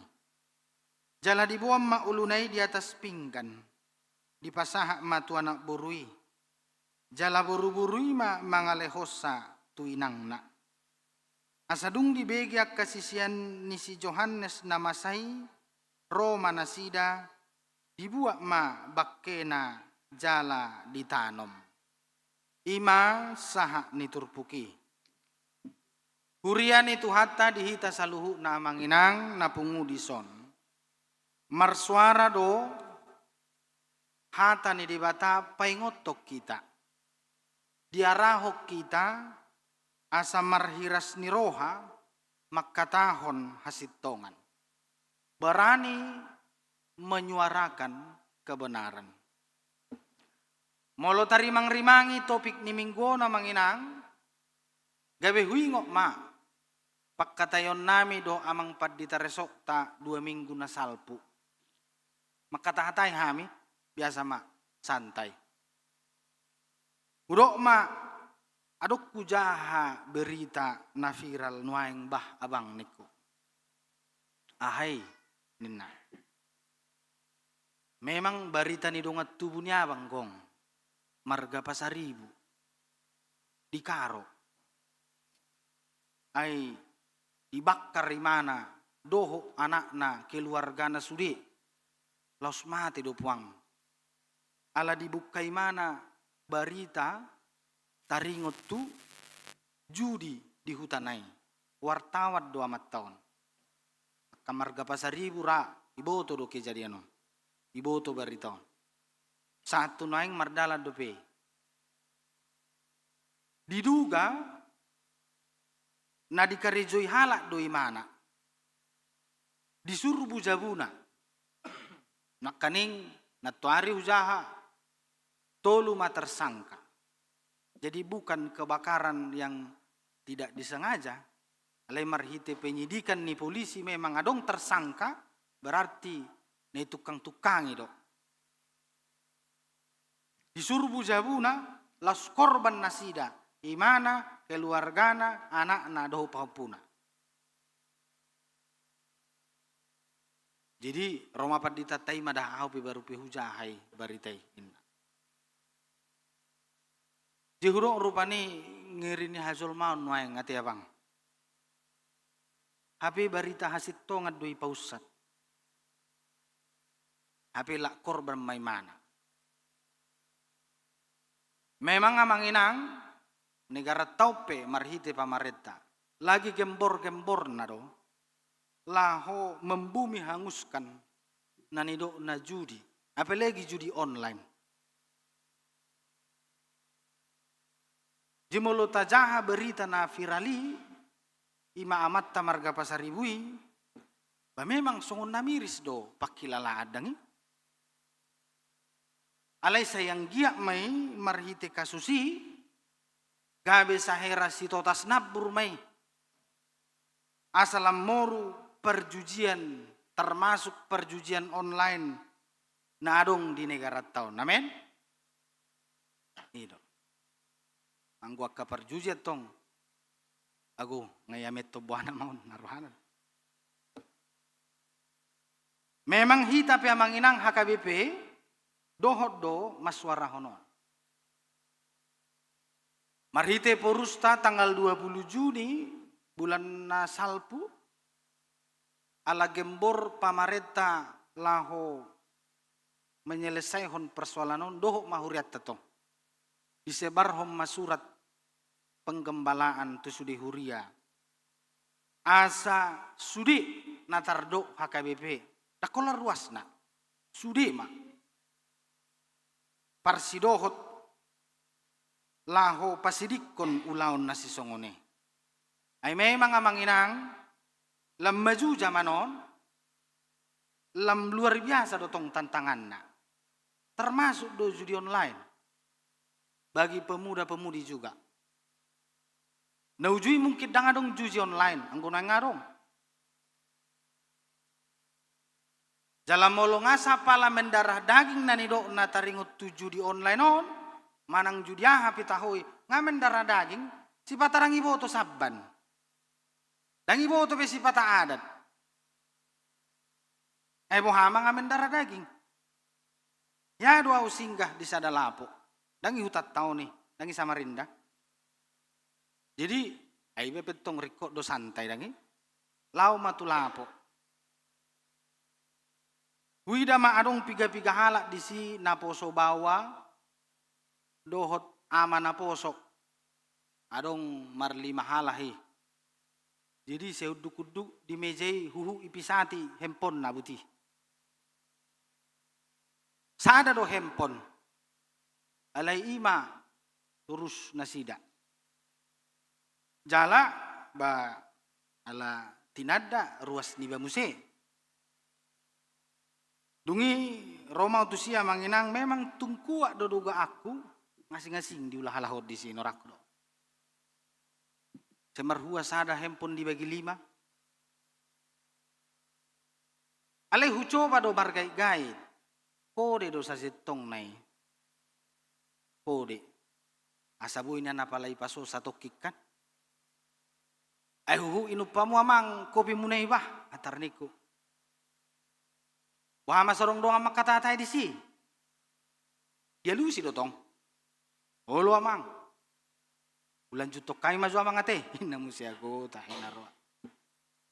Jala diboan ma uluna i di atas pinggan, dipasahat ma tu anak boru i. Jala boruboru i ma mangalehonsa tu inangna. Asa dung dibege angka sisean ni si Johannes na masa i, ro ma nasida, dibuat ma bangkena jala ditanom. I ma sahat ni turpuk i. Huria ni Tuhanta, di hita saluhutna amang inang na pungu dison, marsoara do hata ni Debata paingothon hita, diarahon hita asa marhiras ni roha mangkatahon hasintongan, berani menyuarakan kebenaran. Molo tarimangrimangi topik ni minggu on, Amang Inang, gabe huingot ma pangkataionnami dohot Amang Pandita Resokta dua minggu na salpu. Mangkatahatai hami, biasa ma santai. Hudok ma, adong hujaha berita na viral nuaeng, bah Abang, ningku. Aha i, ninna. Memang barita ni dongan tubu ni Abang, gong, marga Pasaribu di Karo. Ai dibakar imana dohot anakna, keluargana sude, laos mate do puang. Ala dibuka imana barita taringot tu judi di hutana i. Wartawan do amanta on. Angka marga Pasaribu ra, iboto do kejadian on. Iboto barita on. Sahat tu nuaeng mardalan dope. Diduga na dikarejoi halak do imana. Disurbu jabuna. Nangkaning nantoari hujaha, tolu ma tersangka. Jadi bukan kebakaran yang tidak disengaja, alai marhite penyidikan ni polisi memang adong tersangka, berarti na ditungkang-tungkangi do. Disurbu jabuna, laos korban nasida, imana, keluargana, anakna dohot pahompuna. Jadi ro ma pandita, tai ma da, ahu pe baru pe hujaha i barita i, ninna. Jadi hudok rupani ngeri ni hajolmaon nuaeng, ate Abang. Hape barita hasintongan do ipaunsat. Hape lak korban ma imana. Memang, Amang Inang, negaranta on pe marhite pamarenta lagi gembor-gemborna do laho membumi hanguskan na nidokna judi, apalagi judi online. Jadi molo tajaha berita na viral i, ima amanta marga Pasaribu i, ba memang songon na miris do pangkilalaan dang i. Alai sai anggiat ma i marhite kasus i, gabe sahera sitotas nambur ma i. Asa lam moru parjujian, termasuk parjujian online na adong di negaranta on. Amen. I do. Anggo angka parjujian tong, ago, nga i amen tong boana ma on, na rohana. Memang hita pe, Amang Inang, H K B P dohot do mansuarahon on. Marhite porusta tanggal dua puluh Juni, bulan na salpu, ala gembor pamarenta laho menyelesaikan persoalan on, dohot ma hurianta tong. Disebarhon ma surat penggembalaan tu sude huria. Asa sude na tardok H K B P, ndang holan ruasna, sude ma parsidohot laho pasidingkon ulaon na sisongon i. Ai memang, Amang Inang, lam maju jaman on, lam luar biasa do tong tantanganna. Termasuk do judi online. Bagi pemuda-pemudi juga. Na uju i mungkin ndang adong judi online, anggo nuaeng adong. Jala molo nga sapala mendarah daging na nidokna taringot tu judi online on, manang judi aha pe taho i, nga mendarah daging, sipata ndang iboto samban. Ndang iboto pe sipata adat. Ai boha ma nga mendarah daging. Ia do ahu singgah di sada lapo. Ndang i hutanta on i, ndang i Samarinda. Jadi, ai be pe tong ringkot do, santai dang i. Laho ma tu lapo. Huida ma adong piga-piga halak disi, naposo baoa dohot ama naposo. Adong marlima halak i. Jadi sai unduk-unduk di meja i, huhut ipisati handphonena, buti. Sada do handphone, alai i ma torus nasida. Jala ba ala tinanda ruas niba muse. Dung i ro ma au tusi, amang inang, memang tung kuat do dugaanku, ngasing-ngasing diulahon disi, norang do. Sai marhua sada handphone dibagi lima. Alai hucoba do margait-gait. Kode do sasintongna i. Kode. Asa boi nian apala ipaso satongkin kan. Ai huhut inum hamu, amang, kopimuna i bah, atar ningku. Boha ma so adong dongan mangkatai-tai disi? Dialusi do tong. Olo, amang. Hulanjuthon hami ma jo, amang, ate. Inna muse anggota, inna roha.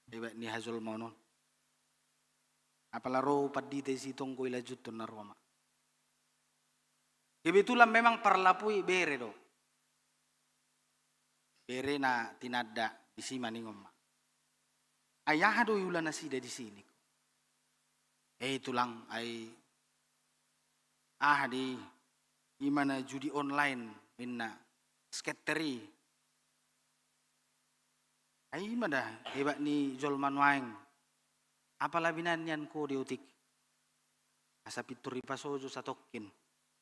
Hebat ni hajolmaon on. Apala ro pandita i, si tonggo ilanjuthon na roha ma. Kebetulan memang parlapui bere do. Bere na tinanda disi, maningon ma. Ai aha do iula nasida disi, ningku. Eh, tulang, ai aha di, i ma na judi online, inna, scatter i. Ai i ma da hebat ni jolma nuaeng. Apala binaen nian kode otik. Asa pintor ipaso jo satongkin.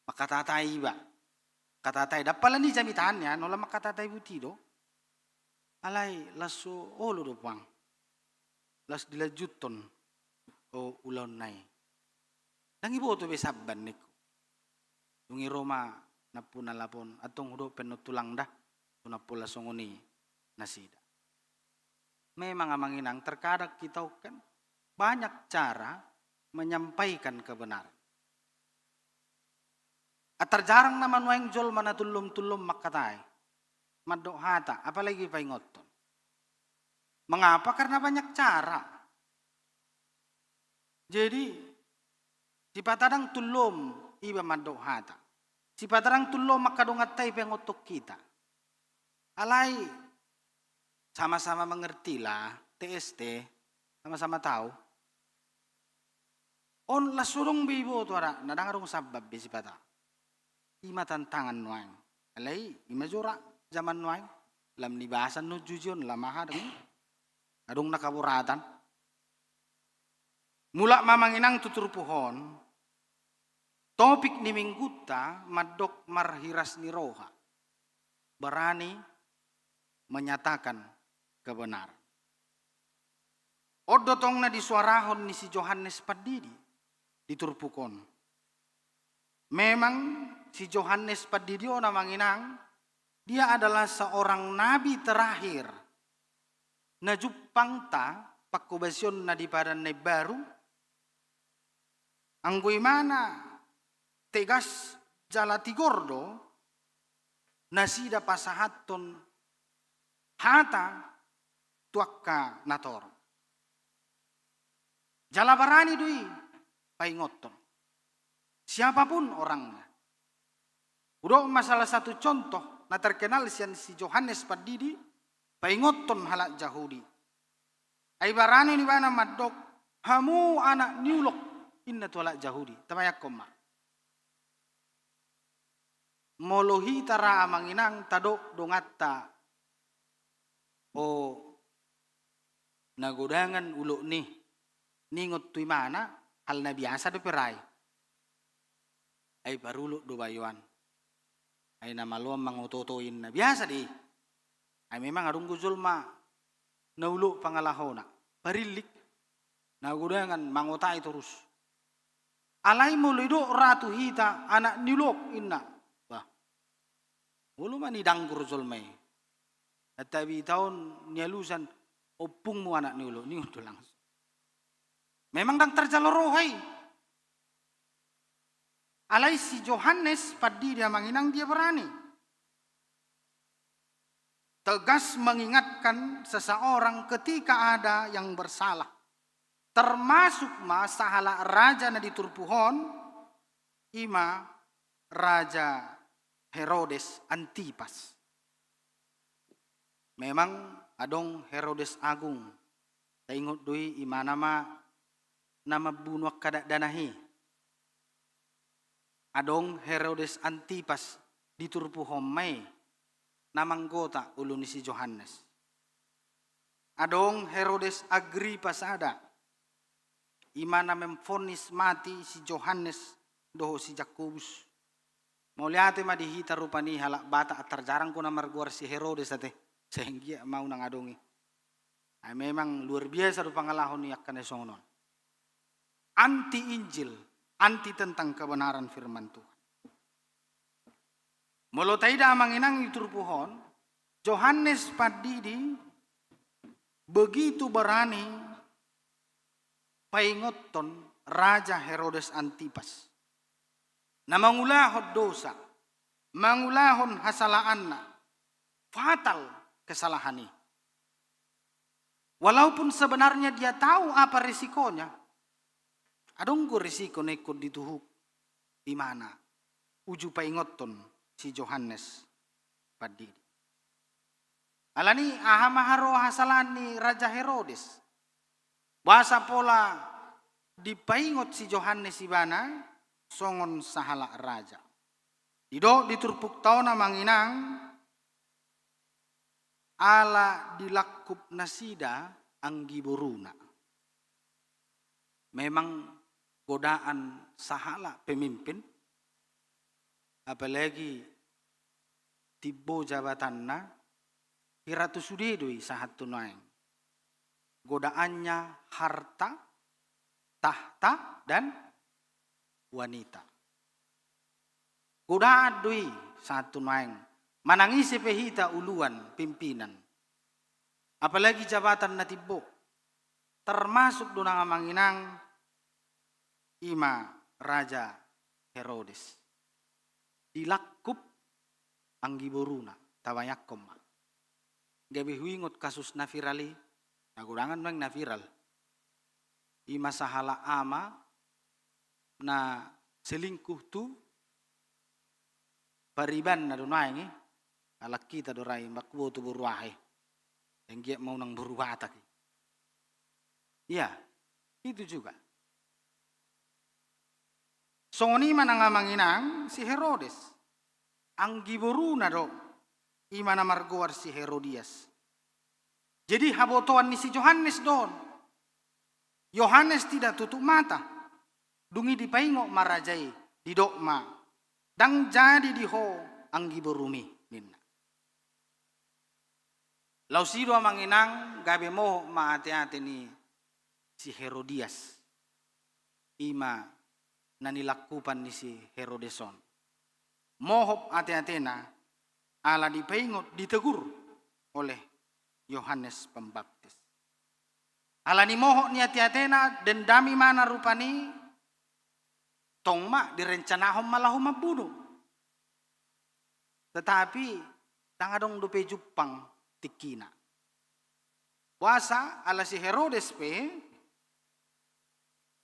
Mangkatai-tai iba. Mangkatai-tai. Ndang pala ni jamitaan nian, holan mangkatai-tai buti do. Alai las so olo do puang. Las dilanjuthon, o, ulaonna i. Ndang iboto be samban, ningku. Dung i ro ma nampuna lapon, antong hudok pe annon, tulang, da, tu na pola songon i nasida. Memang, amang inang, terkadang kita on kan banyak cara menyampaikan kebenaran. Antar jarang nama nuaeng jolma na tullom-tullom mangkatai, mandok hata, apalagi paingothon. Mengapa? Karena banyak cara. Jadi, sipata ndang tullom iba mandok hata. Sipata ndang tullom angka donganta i paingothon hita. Alai sama-sama mengertilah, T S T, sama-sama tahu. On las so adong be iboto arakna, ndang adong samban be sipata. I ma tantangan nuaeng. Alai i ma jo ra jaman nuaeng. Lam ni bagasan nuju i on, lam aha dang. Adong na kaboratan. Mulak ma, amang inang, tu turpuk on. Topik ni minggunta mandok marhiras ni roha. Berani menyatakan kebenaran. On do tong na disuarahon ni si Johannes Pandidi di turpuk on. Memang si Johannes Pandidi on, amang inang, dia adalah seorang nabi terakhir na jumpangta pangkobasionna di Padan na Imbaru. Anggo ibana tegas jala tigor do nasida pasahathon hata tu angka na torop. Jala barani do i paingothon siapapun orangnya. Hudok ma salah satu contoh na terkenal sian si Johannes Pandidi, paingothon halak Jahudi. Ai barani do ibana mandok, "Hamu anak ni ulok," inna tu halak Jahudi. Tabayangkon ma. Molo hita ra, amang inang, tadok donganta, o, na godangan ulokni, ningot tu ibana, hal na biasa dope ra i. Ai parulok do bayoan. Ai na maloan mangoto-oto inna. Biasa do i. Ai memang adong do jolma na ulok pangalahona. Parillik. Na godangan mangotai torus. Alai molo didok ra tu hita anak ni ulok inna. Bah. Molo ma nidanggur jolma i. Antabi taon nialusan, "Ompungmu anak ni ulok," ningot do langsung. Memang ndang tarjalo roha i. Alai si Johannes Pandidi, amang inang, dia berani tegas mengingatkan seseorang ketika ada yang bersalah. Termasuk ma sahalak raja na di turpuk on, i ma Raja Herodes Antipas. Memang adong Herodes Agung. Taingot do i, ibana ma na mambunu angka dakdanak i. Adong Herodes Antipas di turpuk on ma i na manggota ulu ni si Johannes. Adong Herodes Agripa sada, i ma na memvonis mati si Johannes dohot si Jakobus. Mauliate ma di hita rupani halak Batak, antar jarang do na margoar si Herodes ate, sai anggiat ma unang adong i. Ai memang luar biasa do pangalaho ni angka na songon on. Anti Injil, anti tentang kebenaran firman Tuhan. Molo taida amang inang di turpuk on, Johannes Pandidi begitu berani paingothon Raja Herodes Antipas na mangulahon dosa, mangulahon hasalaanna, fatal kesalahan i. Walaupun sebenarnya dia tahu apa risikonya, adong do risiko na ingkon dituhuk ibana uju paingothon si Johannes Pandidi. Alani aha ma haroa hasalaan ni Raja Herodes? Boasa pola dipaingot si Johannes ibana songon sahalak raja? Didok di turpukta on amang inang, ala dilangkup nasida anggi boruna. Memang godaan sahalak pemimpin, apalagi timbo jabatanna, hira tu sude do i sahat tu nuaeng. Godaannya harta, tahta, dan wanita. Godaan do i sahat tu nuaeng, manang ise pe hita uluan, pimpinan, apalagi jabatan na timbo, termasuk do nang amang inang, i ma Raja Herodes. Dilangkup anggi boruna, tabayangkon ma. Gabe huingot kasus na viral i, na godangan nuaeng na viral. I ma sahalak ama na selingkuh tu paribanna do nuaeng i, halak hita do ra i, mamboto boru aha i. Anggiat ma unang boru Batak i. Iya, itu juga. Songon i ma nang amang inang si Herodes. Anggi boruna do, i ma na margoar si Herodias. Jadi habotoan ni si Johannes do on. Johannes tidak tutup mata. Dung i dipaingot ma raja i, didok ma, "Ndang jadi di ho anggi borumi," ninna. Laos i do amang inang gabe mohop ma ateate ni si Herodias. I ma na nilangkupan ni si Herodes on. Mohop ateatena ala dipaingot, ditegur oleh Yohanes Pembaptis. Alani mohop ni ateatena, dendam ibana rupani, tong ma direncanahon ma laho mambunuh. Tetapi ndang adong dope jumpang tingkina. Boasa ala si Herodes pe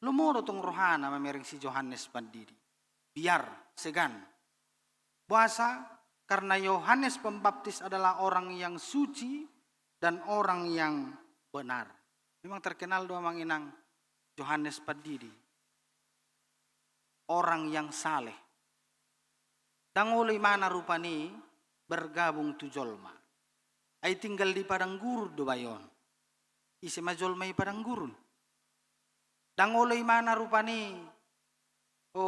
lomo do tong rohana mamereng si Johannes Pandidi. Biar segan. Boasa? Karena Yohanes Pembaptis adalah orang yang suci dan orang yang benar. Memang terkenal do amang inang Johannes Pandidi. Orang yang saleh. Ndang olo ibana rupani bergabung tu jolma. Ai tinggal di padang gurun do bayo on. Ise ma jolma i padang gurun? Ndang olo ibana rupani, o,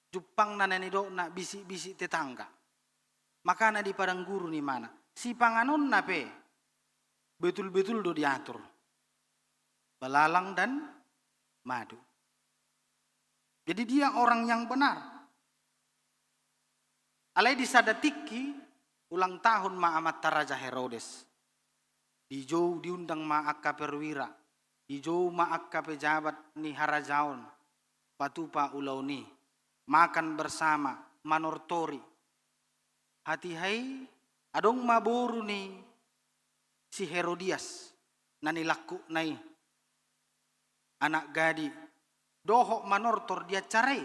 jumpangna na nidokna bisik-bisik tetangga. Makana di padang gurun ibana. Sipanganonna pe betul-betul do diatur. Belalang dan madu. Jadi dia orang yang benar. Alai di sada tingki ulang tahun ma amanta Raja Herodes. Dijou diundang ma angka perwira, dijou ma angka pejabat ni harajaon, patupa ulaon i, makan bersama, manortori. Hatiha i adong ma boru ni si Herodias na nilangkupna i, anak gadi, dohot manortor di acara i.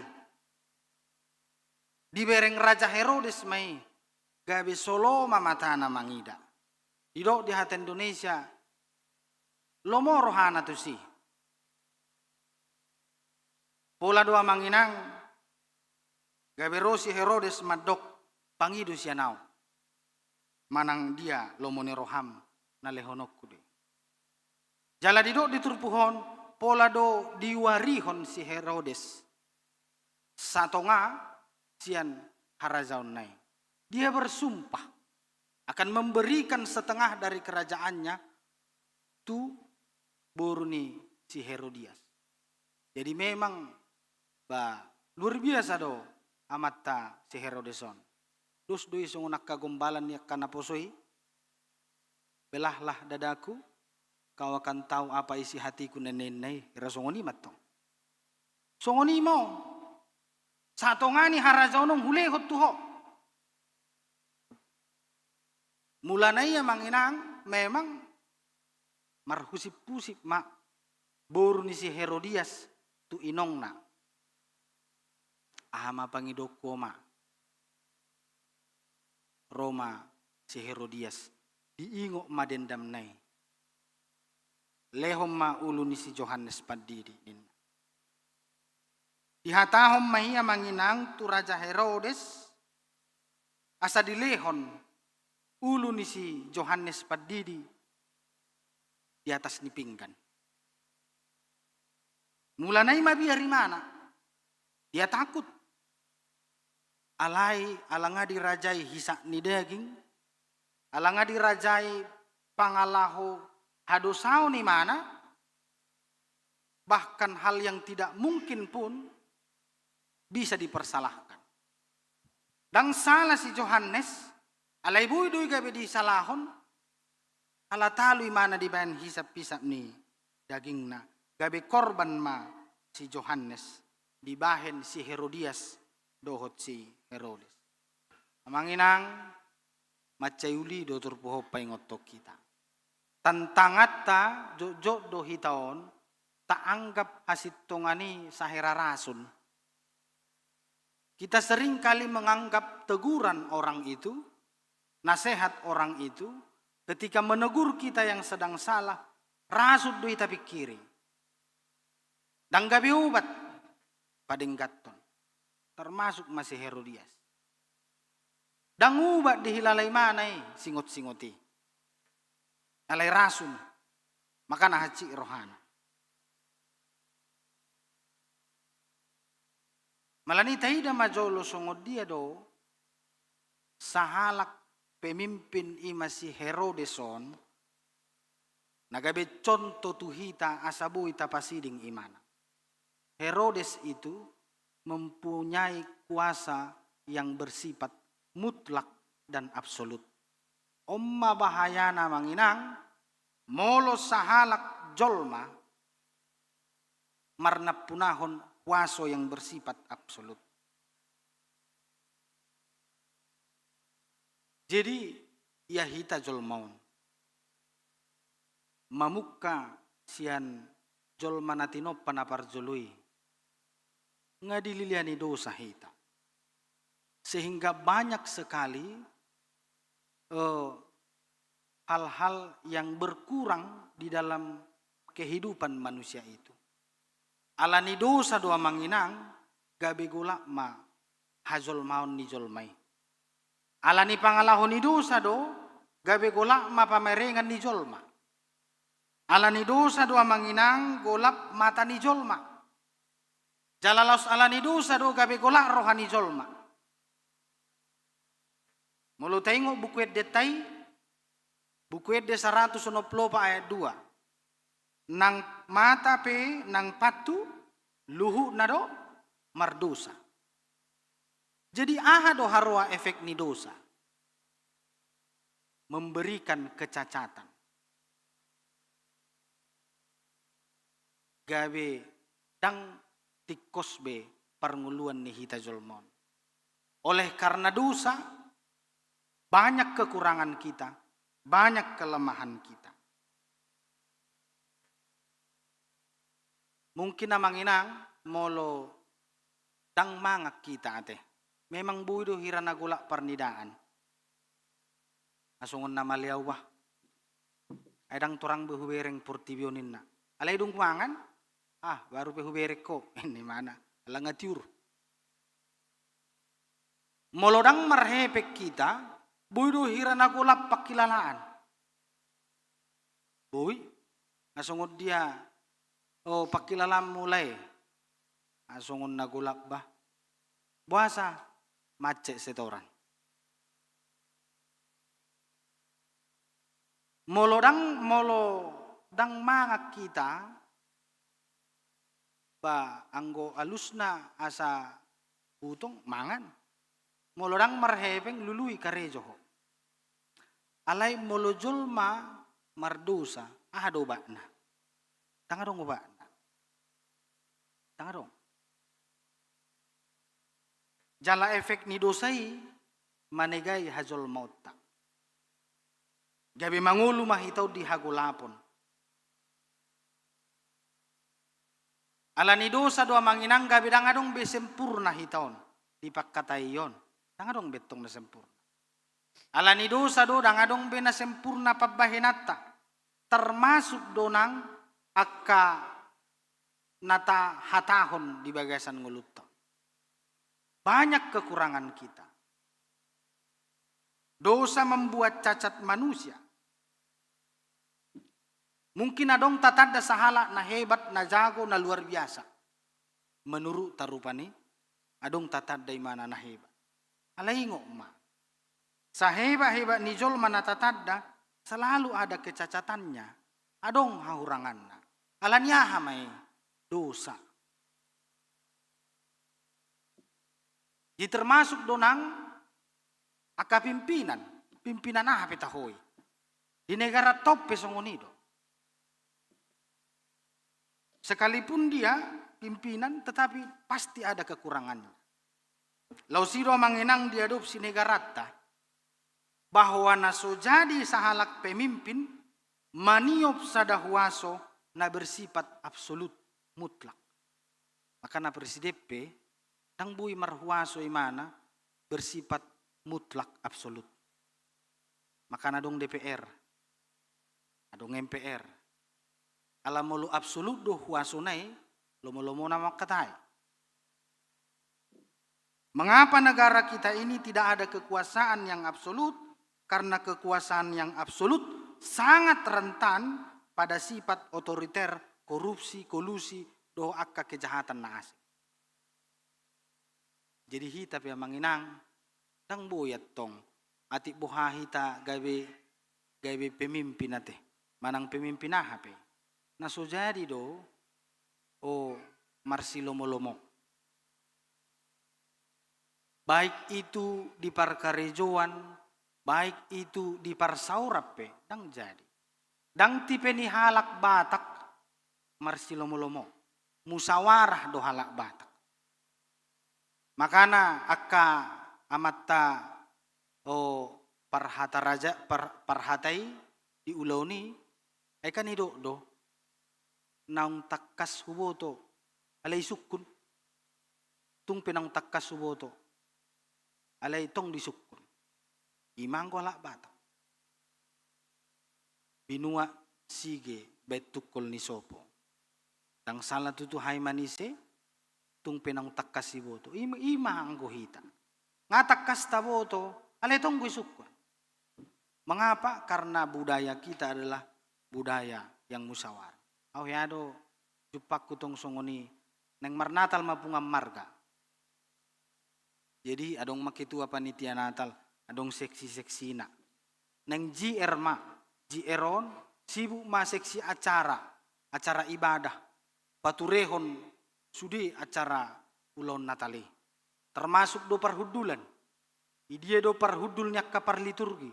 Dibereng Raja Herodes ma i, gabe solo ma matana mangida. Didok di hata Indonesia, lomo rohana tusi. Pola do amang inang, Gabe ro si Herodes mandok, "Pangido sian ahu manang dia lomo ni roham na lehononku do i." Jala didok di turpuk on, pola do diuarihon si Herodes satonga sian harajaonna i. Dia bersumpah akan memberikan setengah dari kerajaannya tu boru ni si Herodias. Jadi memang, ba, luar biasa do amanta si Herodes on. Dos do i songon angka gombalan ni angka naposo i. "Belahlah dadaku, kau akan tahu apa isi hatiku," ninna i, ira songon i mantong. Songon i ma on. Satonga ni harajaon on hulehon tu ho. Mulana i, amang inang, memang marhusip-husip ma boru ni si Herodias tu inongna. "Aha ma pangidonku, oma?" Ro ma si Herodias, diingot ma dendamna i. "Lehon ma ulu ni si Johannes Pandidi," ninna. Dihatahon ma i, amang inang, tu Raja Herodes, asa dilehon ulu ni si Johannes Pandidi di atas ni pinggan. Mulana i mabiar imana. Dia takut. Alai ala nga dirajai hisap ni daging, ala nga dirajai pangalaho hadosaon imana, bahkan hal yang tidak mungkin pun bisa dipersalahkan. Ndang sala si Johannes, alai boi do i gabe disalahon, ala talu imana dibahen hisap-hisap ni dagingna, gabe korban ma si Johannes dibahen si Herodias dohot si Herodes. Amang inang, mansai uli do turpuk on paingothon hita. Tantanganta jotjot do hita on taanggap hasintongan i sahera rasun. Kita sering kali menganggap teguran orang itu, nasihat orang itu, ketika menegur kita yang sedang salah, rasun do i tapingkiri. Ndang gabe obat padengganhon, termasuk ma si Herodias. Ndang obat dihilala imana i singot-singot i. Alai rasun, makana hansit rohana. Alani i taida ma jolo songon dia do sahalak pemimpin, i ma si Herodes on, na gabe contoh tu hita asa boi tapasiding imana. Herodes itu mempunyai kuasa yang bersifat mutlak dan absolut. On ma bahayana, amang inang, molo sahalak jolma marnampunahon kuaso yang bersifat absolut. Jadi, ia hita jolma on mamungka sian jolma na tinompa na parjolo i, nga dililiani dosa hita. Sehingga banyak sekali, eh, hal-hal yang berkurang di dalam kehidupan manusia itu. Alani dosa do, amang inang, gabe golap ma hajolmaon ni jolma i. Alani pangalaho ni dosa do, gabe golap ma pamerengan ni jolma. Alani dosa do, amang inang, golap mata ni jolma. Jala laos alani dosa do, gabe golap roha ni jolma. Molo taingot Buku Endenta i, Buku Ende saratus onom pulu opat ayat dua. Nang mata pe nang pantu, luhutna do mardosa. Jadi aha do haroa efek ni dosa? Memberikan kecacatan. Gabe ndang tingkos be parngoluan ni hita jolma on. Oleh karena dosa, banyak kekurangan kita, banyak kelemahan kita. Mungkin, amang inang, molo ndang mangan hita ate, memang boi do hira na golap parnidaan. Asongon na male au bah. Ai ndang torang be hubereng portibi on, ninna. Alai dung humangan, ah, baru pe hubereng ho, ninna imana. Ala nga tiur. Molo ndang marhepeng hita, boi do hira na golap pangkilalaan. Boi, na songon dia, o, pangkilalaanmu lae, na songon na golap bah. Boasa? Macet setoran. Molo ndang, molo ndang mangan hita, ba anggo alusna asa butong mangan. Molo ndang marhepeng lului karejo ho. Alai molo jolma mardosa, aha do obatna? Ndang adong obatna. Ndang adong. Jala efek ni dosa i manegai hajolmaonta. Gabe mangolu ma hita on di hagolapon. Ala ni dosa do amang inang gabe ndang adong be sempurna hita on di pangkataion. Ndang adong be tong na sempurna. Ala ni dosa do ndang adong be na sempurna pambahenanta. Termasuk do nang angka na tahatahon di bagasan ngolunta. Banyak kekurangan kita. Dosa membuat cacat manusia. Mungkin adong tatanda sahalak na hebat, na jago, na luar biasa. Menurut ta rupani, adong tatanda imana na hebat. Alai ingot ma. Sahebat-hebat ni jolma na tatanda, selalu ada kecacatannya. Adong hahuranganna. Ala ni aha ma i? Dosa. Jadi termasuk do nang angka pimpinan, pimpinan aha pe taho i. Di negara top pe songon i do. Sekalipun dia pimpinan, tetapi pasti ada kekurangannya. Laos i do amang inang diadopsi negaranta, bahwa na so jadi sahalak pemimpin maniop sada huaso na bersifat absolut, mutlak. Makana presiden pe, ndang boi marhuaso imana bersifat mutlak, absolut. Makana adong D P R, adong M P R. Ala molo absolut do huasona i, lomo-lomona mangkatai. Mengapa negara kita ini tidak ada kekuasaan yang absolut? Karena kekuasaan yang absolut sangat rentan pada sifat otoriter, korupsi, kolusi, dohot angka kejahatan na asing. Jadi hita pe amang inang, ndang boi antong atik boha hita gabe, gabe pemimpin ate, manang pemimpin aha pe. Na so jadi do, o, marsilomo-lomo. Baik itu di parkarejoan, baik itu di parsaoran pe, ndang jadi. Ndang tipe ni halak Batak marsilomo-lomo, musawarah do halak Batak. Makana angka amanta, o, parhata raja, par-, parhata i di ulaon i, ai kan didok do, naung tangkas huboto, alai sungkun. Tung pe naung tangkas huboto, alai tong disungkun. I ma anggo halak Batak. Binuat sige baen tungkol ni sopo. Ndang sala tutu hami manise, tung pe naung tangkas diboto. I ma, i ma anggo hita. Nga tangkas taboto, alai tong do disungkun. Mengapa? Karena budaya kita adalah budaya yang musyawarah. Au hea do jumpangku tong songon i, naeng marnatal ma punguan marga. Jadi adong ma ketua panitia Natal, adong seksi-seksina. Naeng J R ma, J R on sibuk ma seksi acara, acara ibadah, paturehon sude acara ulaon Natal i. Termasuk do parhundulan. Di dia do parhundul ni angka parliturgi?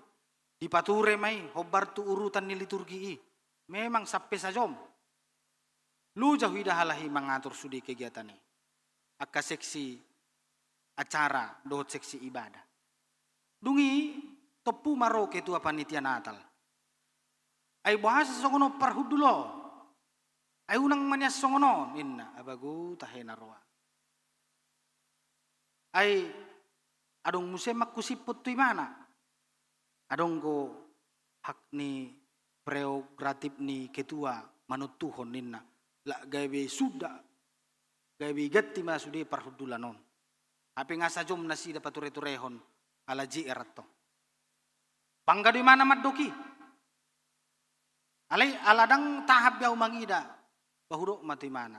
Dipature ma i hombar tu urutan ni liturgi i. Memang sampe sajom. Loja huida halak i mangatur sude kegiatan i. Angka seksi acara dohot seksi ibadah. Dung i tompu ma ro ketua panitia Natal. Ai boasa songon on parhundul on? Ai unang ma nian songon on, ninna. Abagu, tahe na roa. Ai adong muse mangkusiphon tu imana. Adong do hak ni prerogatif ni ketua manontuhon, ninna. Lak gabe suda, gabe ganti ma sude parhundulan on. Hape nga sajom nasida patureturehon ala J R antong. Bangga do imana mandok i. Alai ala ndang tahan be ahu mangida, ba hudok ma tu imana.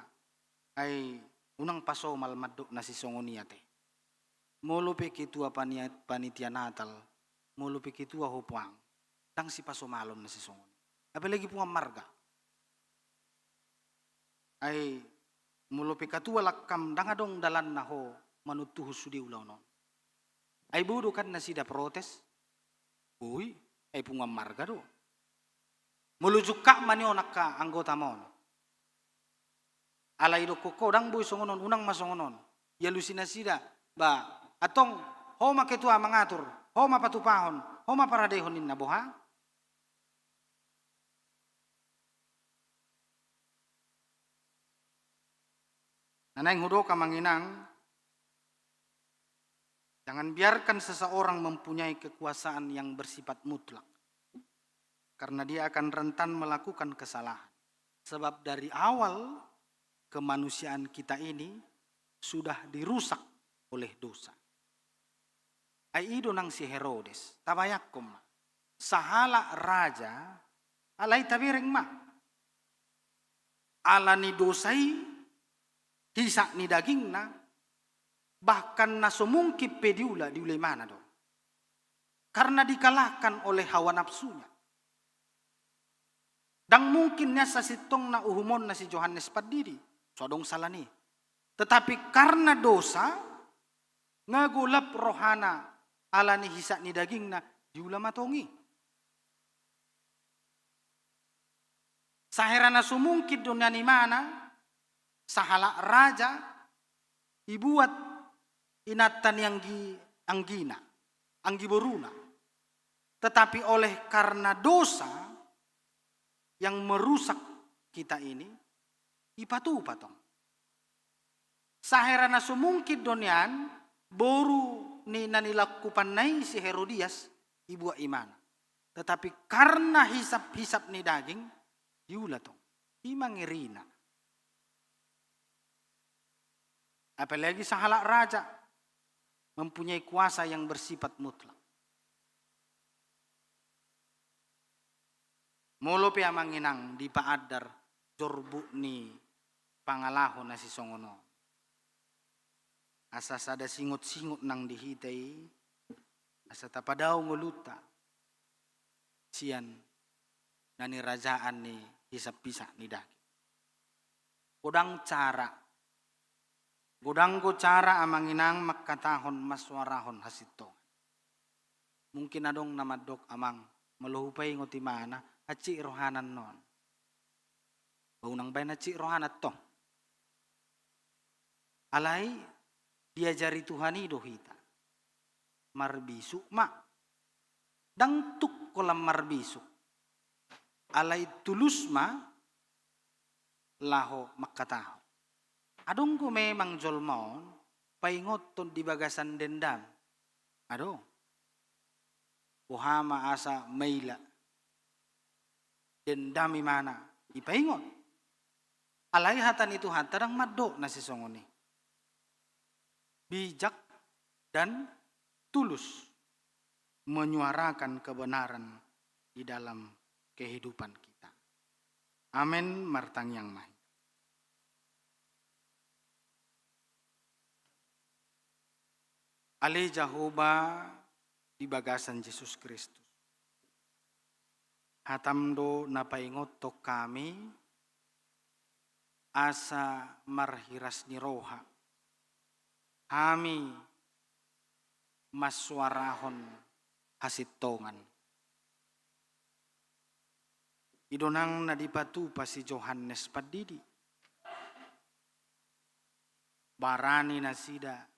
Ai unang pasomal mandok na sisongon i ate. Molo pe ketua pania-, panitia Natal, molo pe ketua ho puang, ndang sipasomalon na sisongon i. Apalagi punguan marga. Ai molo pe ketua langkam ndang adong dalanna ho manuntuhon sude ulaon on. Ai boi do kan nasida protes? Boi, ai punguan marga do. Molo jungkat ma nion angka anggota ma on. Alai didokkon ho ndang boi songon on, unang ma songon on. Dialusi nasida, ba, antong, ho ma ketua mangatur, ho ma patupahon, ho ma paradehon ninna boha. Na naeng hudok amang inang, jangan biarkan seseorang mempunyai kekuasaan yang bersifat mutlak. Karena dia akan rentan melakukan kesalahan. Sebab dari awal kemanusiaan kita ini sudah dirusak oleh dosa. Ai i do nang si Herodes, tabayangkon ma. Sahalak raja, alai tabereng ma. Ala ni dosa i, hisap ni dagingna, bahkan na so mungkin pe diula, diula imana do. Karena dikalahkan oleh hawa nafsunya. Ndang mungkin nian sasintongna uhumonna si Johannes Pandidi, so adong sala ni. Tetapi karena dosa, nga golap rohana ala ni hisap ni dagingna, diula ma tong i. Sahera na so mungkin do nian imana, sahalak raja, dibuat inanta ni anggi-, anggina, anggi boruna. Tetapi oleh karena dosa yang merusak kita ini, dipatupa tong. Sahera na so mungkin do nian, boru ni na nilangkupanna i si Herodias, dibuat imana. Tetapi karena hisap-hisap ni daging, diula tong. I ma ngerina. Apalagi sahalak raja mempunyai kuasa yang bersifat mutlak. Molo pe amang inang dipaandar jorbut ni pangalaho na sisongon on. Asa sada singot-singot nang di hita i, asa tapadao ngolunta sian na nirajaan ni hisap-hisap ni daging. Godang cara. Godang do cara amang inang mangkatahon mansoarahon hasintongan. Mungkin adong na mandok amang, molo hupaingot imana, hansit rohana annon. Ba unang baen hansit rohana tong. Alai diajari Tuhan i do hita. Marbisuk ma. Ndang tuk holan marbisuk. Alai tulus ma laho mangkatahon. Adong do memang jolma on paingothon di bagasan dendam. Adong. Boha ma asa maila. Dendam imana dipaingot. Alai hata ni Tuhanta ndang mandok na sisongon i. Bijak dan tulus menyuarakan kebenaran di dalam kehidupan kita. Amen, martangiang ma hita. Ale Jahowa di bagasan Jesus Kristus. Hatam do na paingothon hami, asa marhiras ni roha hami mansoarahon hasintongan. I do nang na dipatupa si Johannes Pandidi. Barani nasida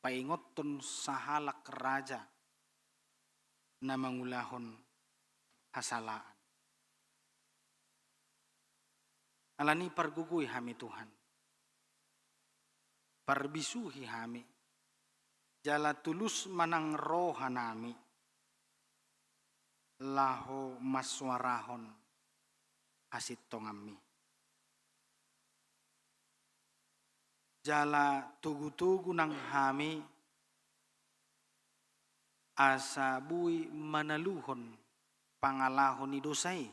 paingothon sahalak raja na mangulahon hasalaan. Alani i pargogoi hami Tuhan. Parbisuhi hami. Jala tulus ma nang rohanami laho mansoarahon hasintonganmi. Jala togu-togu nang hami asa boi manaluhon pangalaho ni dosa i.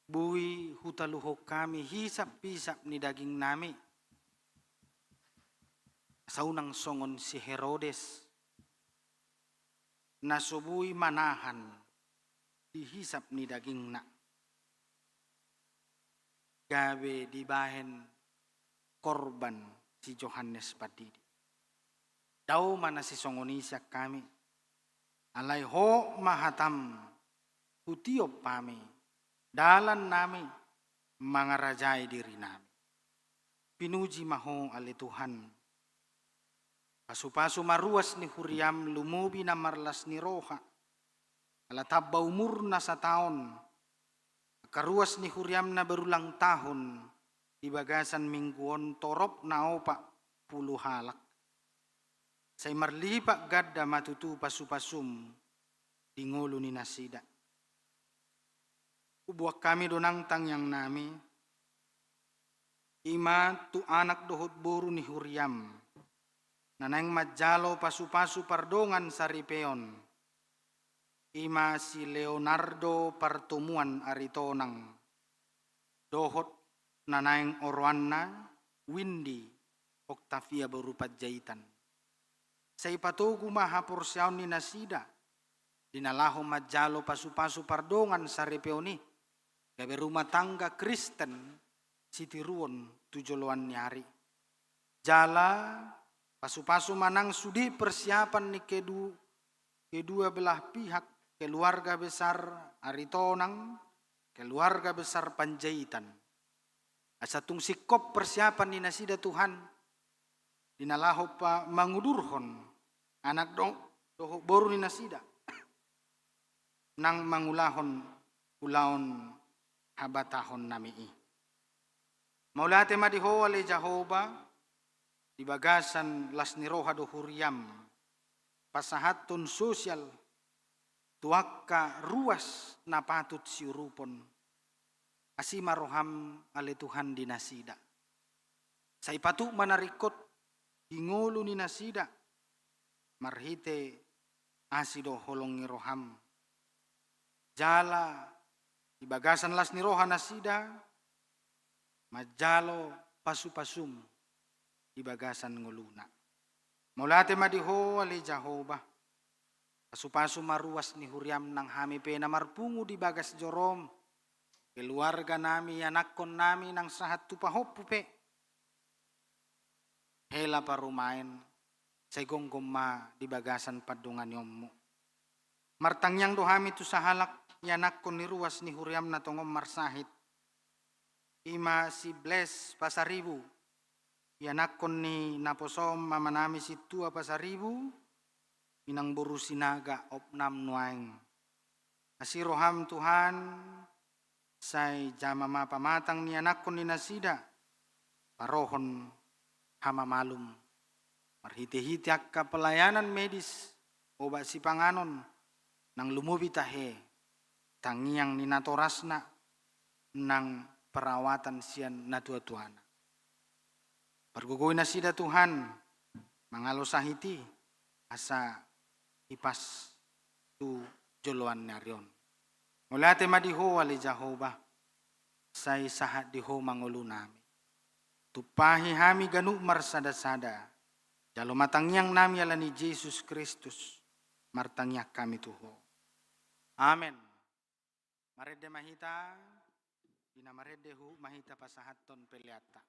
Boi hutaluhon hami hisap-hisap ni dagingnami, asa unang songon si Herodes, na so boi manahan di hisap ni dagingna, gabe dibahen korban si Johannes Pandidi. Dao ma na sisongon i sian hami. Alai hot ma hatam, hutiop hami, dalannami, mangarajai dirinami. Pinuji ma Ho ale Tuhan. Pasu-pasu ma ruas ni huriam, lumobi na marlas ni roha, ala tamba umurna sataon, angka ruas ni huriam na berulang tahun di bagasan minggu on, torop na opat pulu halak. Sai marlipat ganda ma tutu pasu-pasum di ngolu ni nasida. Huboan hami do nang tangiangnami, i ma tu anak dohot boru ni huriam, na naeng manjalo pasu-pasu pardongan saripeon, i ma si Leonardo Partomuan Aritonang, dohot na naeng oroanna Windy Octavia boru Panjaitan. Sai patogu ma haporseaon ni nasida, di na laho manjalo pasu-pasu pardongan saripeon i, gabe rumah tangga Kristen sitiruon tu joloan ni ari. Jala pasu-pasu ma nang sude persiapan ni kedu-, kedua belah pihak, keluarga besar Aritonang, keluarga besar Panjaitan. Asa tung singkop persiapan ni nasida Tuhan, di na laho pa mangudurhon anak do-, dohot boru ni nasida, nang mangulahon ulaon habatahonnami i. Mauliate ma di Ho ale Jahowa, di bagasan las ni roha do huriam, pasahathon sosial tu angka ruas na patut siurupon. Asi ma roham ale Tuhan di nasida. Sai patuk ma na ringkot di ngolu ni nasida, marhite asi dohot holong ni roham. Jala di bagasan las ni roha nasida, manjalo pasu-pasum di bagasan ngoluna. Mauliate ma di Ho ale Jahowa. Pasu-pasu ma ruas ni huriam nang hami pe na marpungu di bagas jorom, keluarganami, anakkonnami nang sahat tu pahompu pe. Hela parumaen, sai gomgom ma di bagasan pandonganionmu. Martangiang do hami tu sahalak ianakkon ni ruas ni huriam na tongon marsahit. I ma si Bles Pasaribu, ianakkon ni naposom amanami Sintua Pasaribu, inang boru Sinaga, opnam nuaeng. Asi roham Tuhan, sai jama ma pamatang ni anakkon ni nasida, parohon hamamalum. Marhite-hite angka pelayanan medis, obat sipanganon, nang lumobi tahe, tangiang ni natorasna, nang perawatan sian natua-tuana. Pargogoi nasida Tuhan, mangalo sahit i, asa hipas tu joloan ni ari on. Mauliate ma di Ho ale Jahowa, sai sahat di Ho ma ngolunami. Tumpahi hami ganup marsada-sada, jalo ma tangiangnami ala ni Jesus Kristus, martangiang hami tu Ho. Amen. Marende ma hita, di na marende huhut ma hita pasahathon peleanta.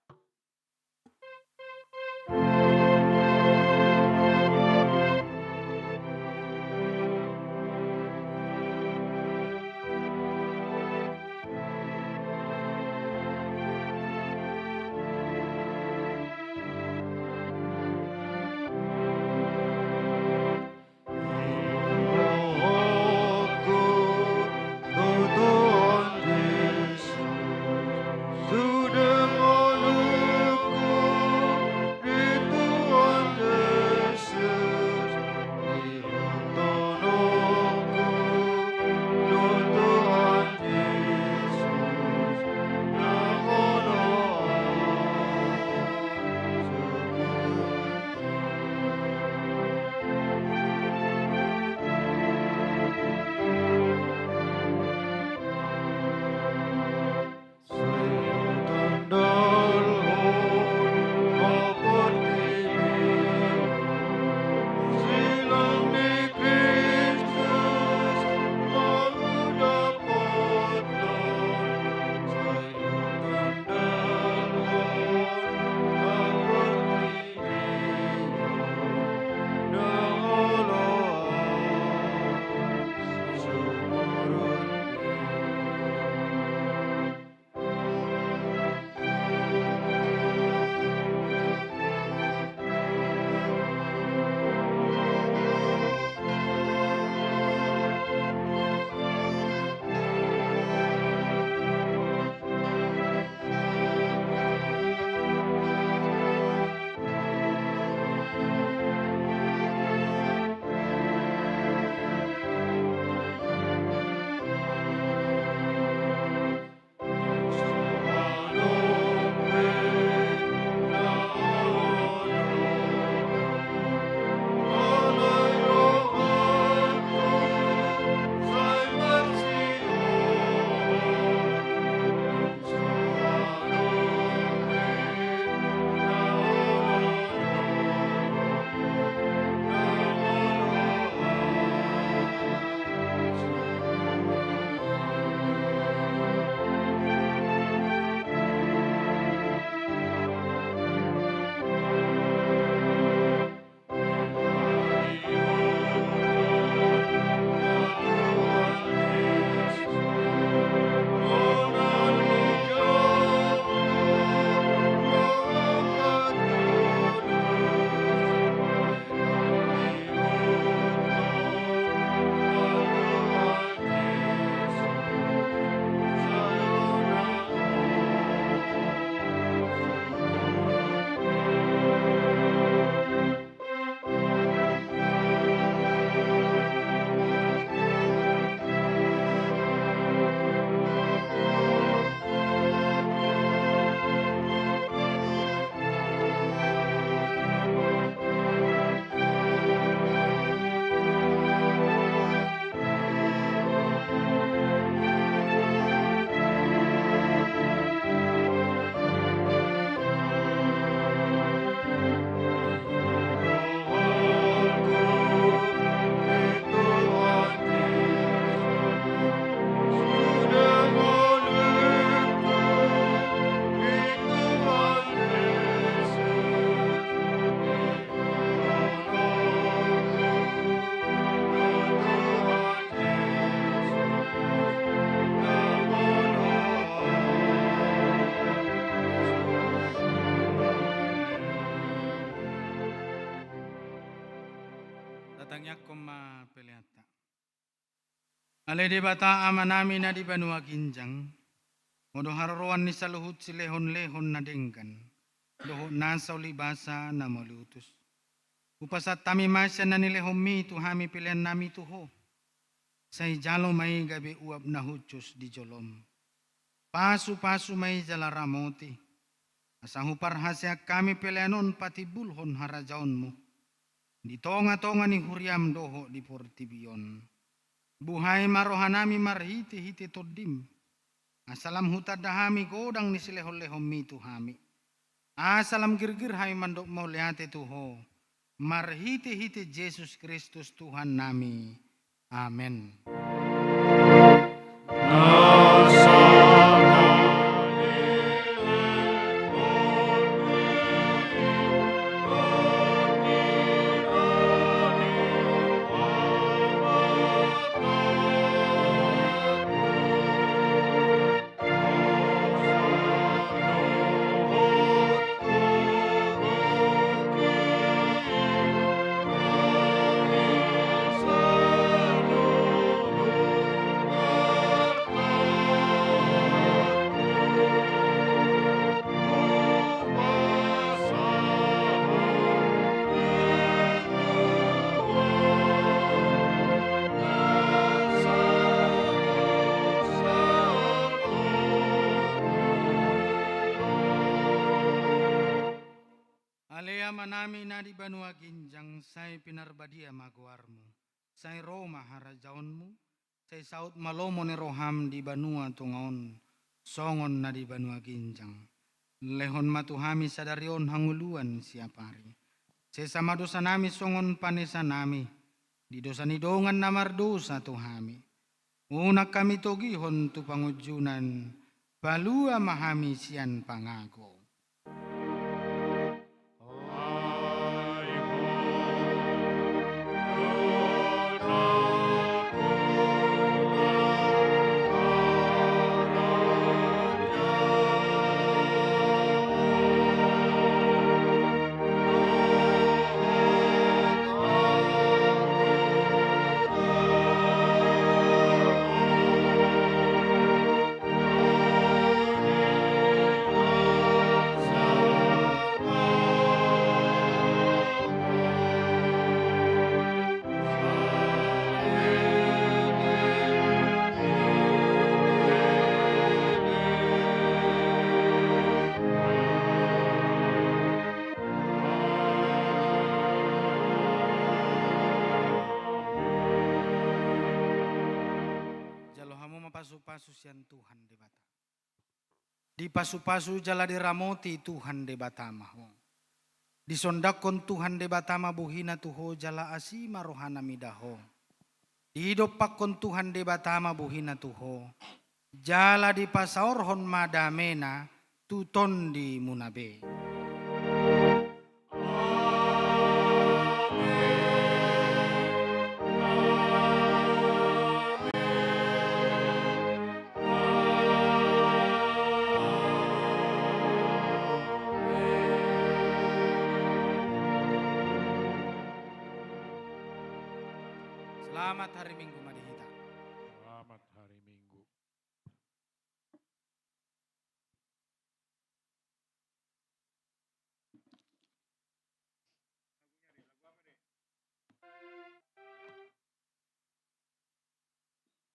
Tangiangkon ma peleanta. Ale Debata Amanami na di banua ginjang, Ho do haroroan ni saluhut silehonlehon na denggan dohot nasa ulibasa na mauliutus. Hupasahat hami ma sian na nilehonmi tu hami peleannami tu Ho. Sai jalo ma i gabe uap na hushus di jolom. Pasupasu ma i jala ramoti, asa huparhaseang hami pelean on patimbulhon harajaonmu di tongatonga ni huriam dohot di portibi on. Buhai ma rohanami marhitehite Tondim, asa lam hutanda hami godang ni silehonlehonmi tu hami. Asa lam girgir hami mandok mauliate tu Ho, marhitehite Jesus Kristus Tuhannami. Amen. Ale Amanami na di banua ginjang, sai pinarbadia ma goarmu. Sai ro ma harajaonmu. Sai saut ma lomo ni roham di banua tonga on, songon na di banua ginjang. Lehon ma tu hami sadari on hangoluan siapari. Sesa ma dosanami songon panesanami di dosa ni dongan na mardosa tu hami. Unang hami togihon tu pangunjunan, palua ma hami sian pangago. Jalo hamu ma pasupasu sian Tuhan Debata. Dipasupasu jala diramoti Tuhan Debata ma ho. Disondangkon Tuhan Debata ma bohina tu ho jala asi ma rohana mida ho. Didompakkon Tuhan Debata ma bohina tu ho. Jala dipasaorhon ma damena tu tondimuna be. Selamat hari Minggu, Mari.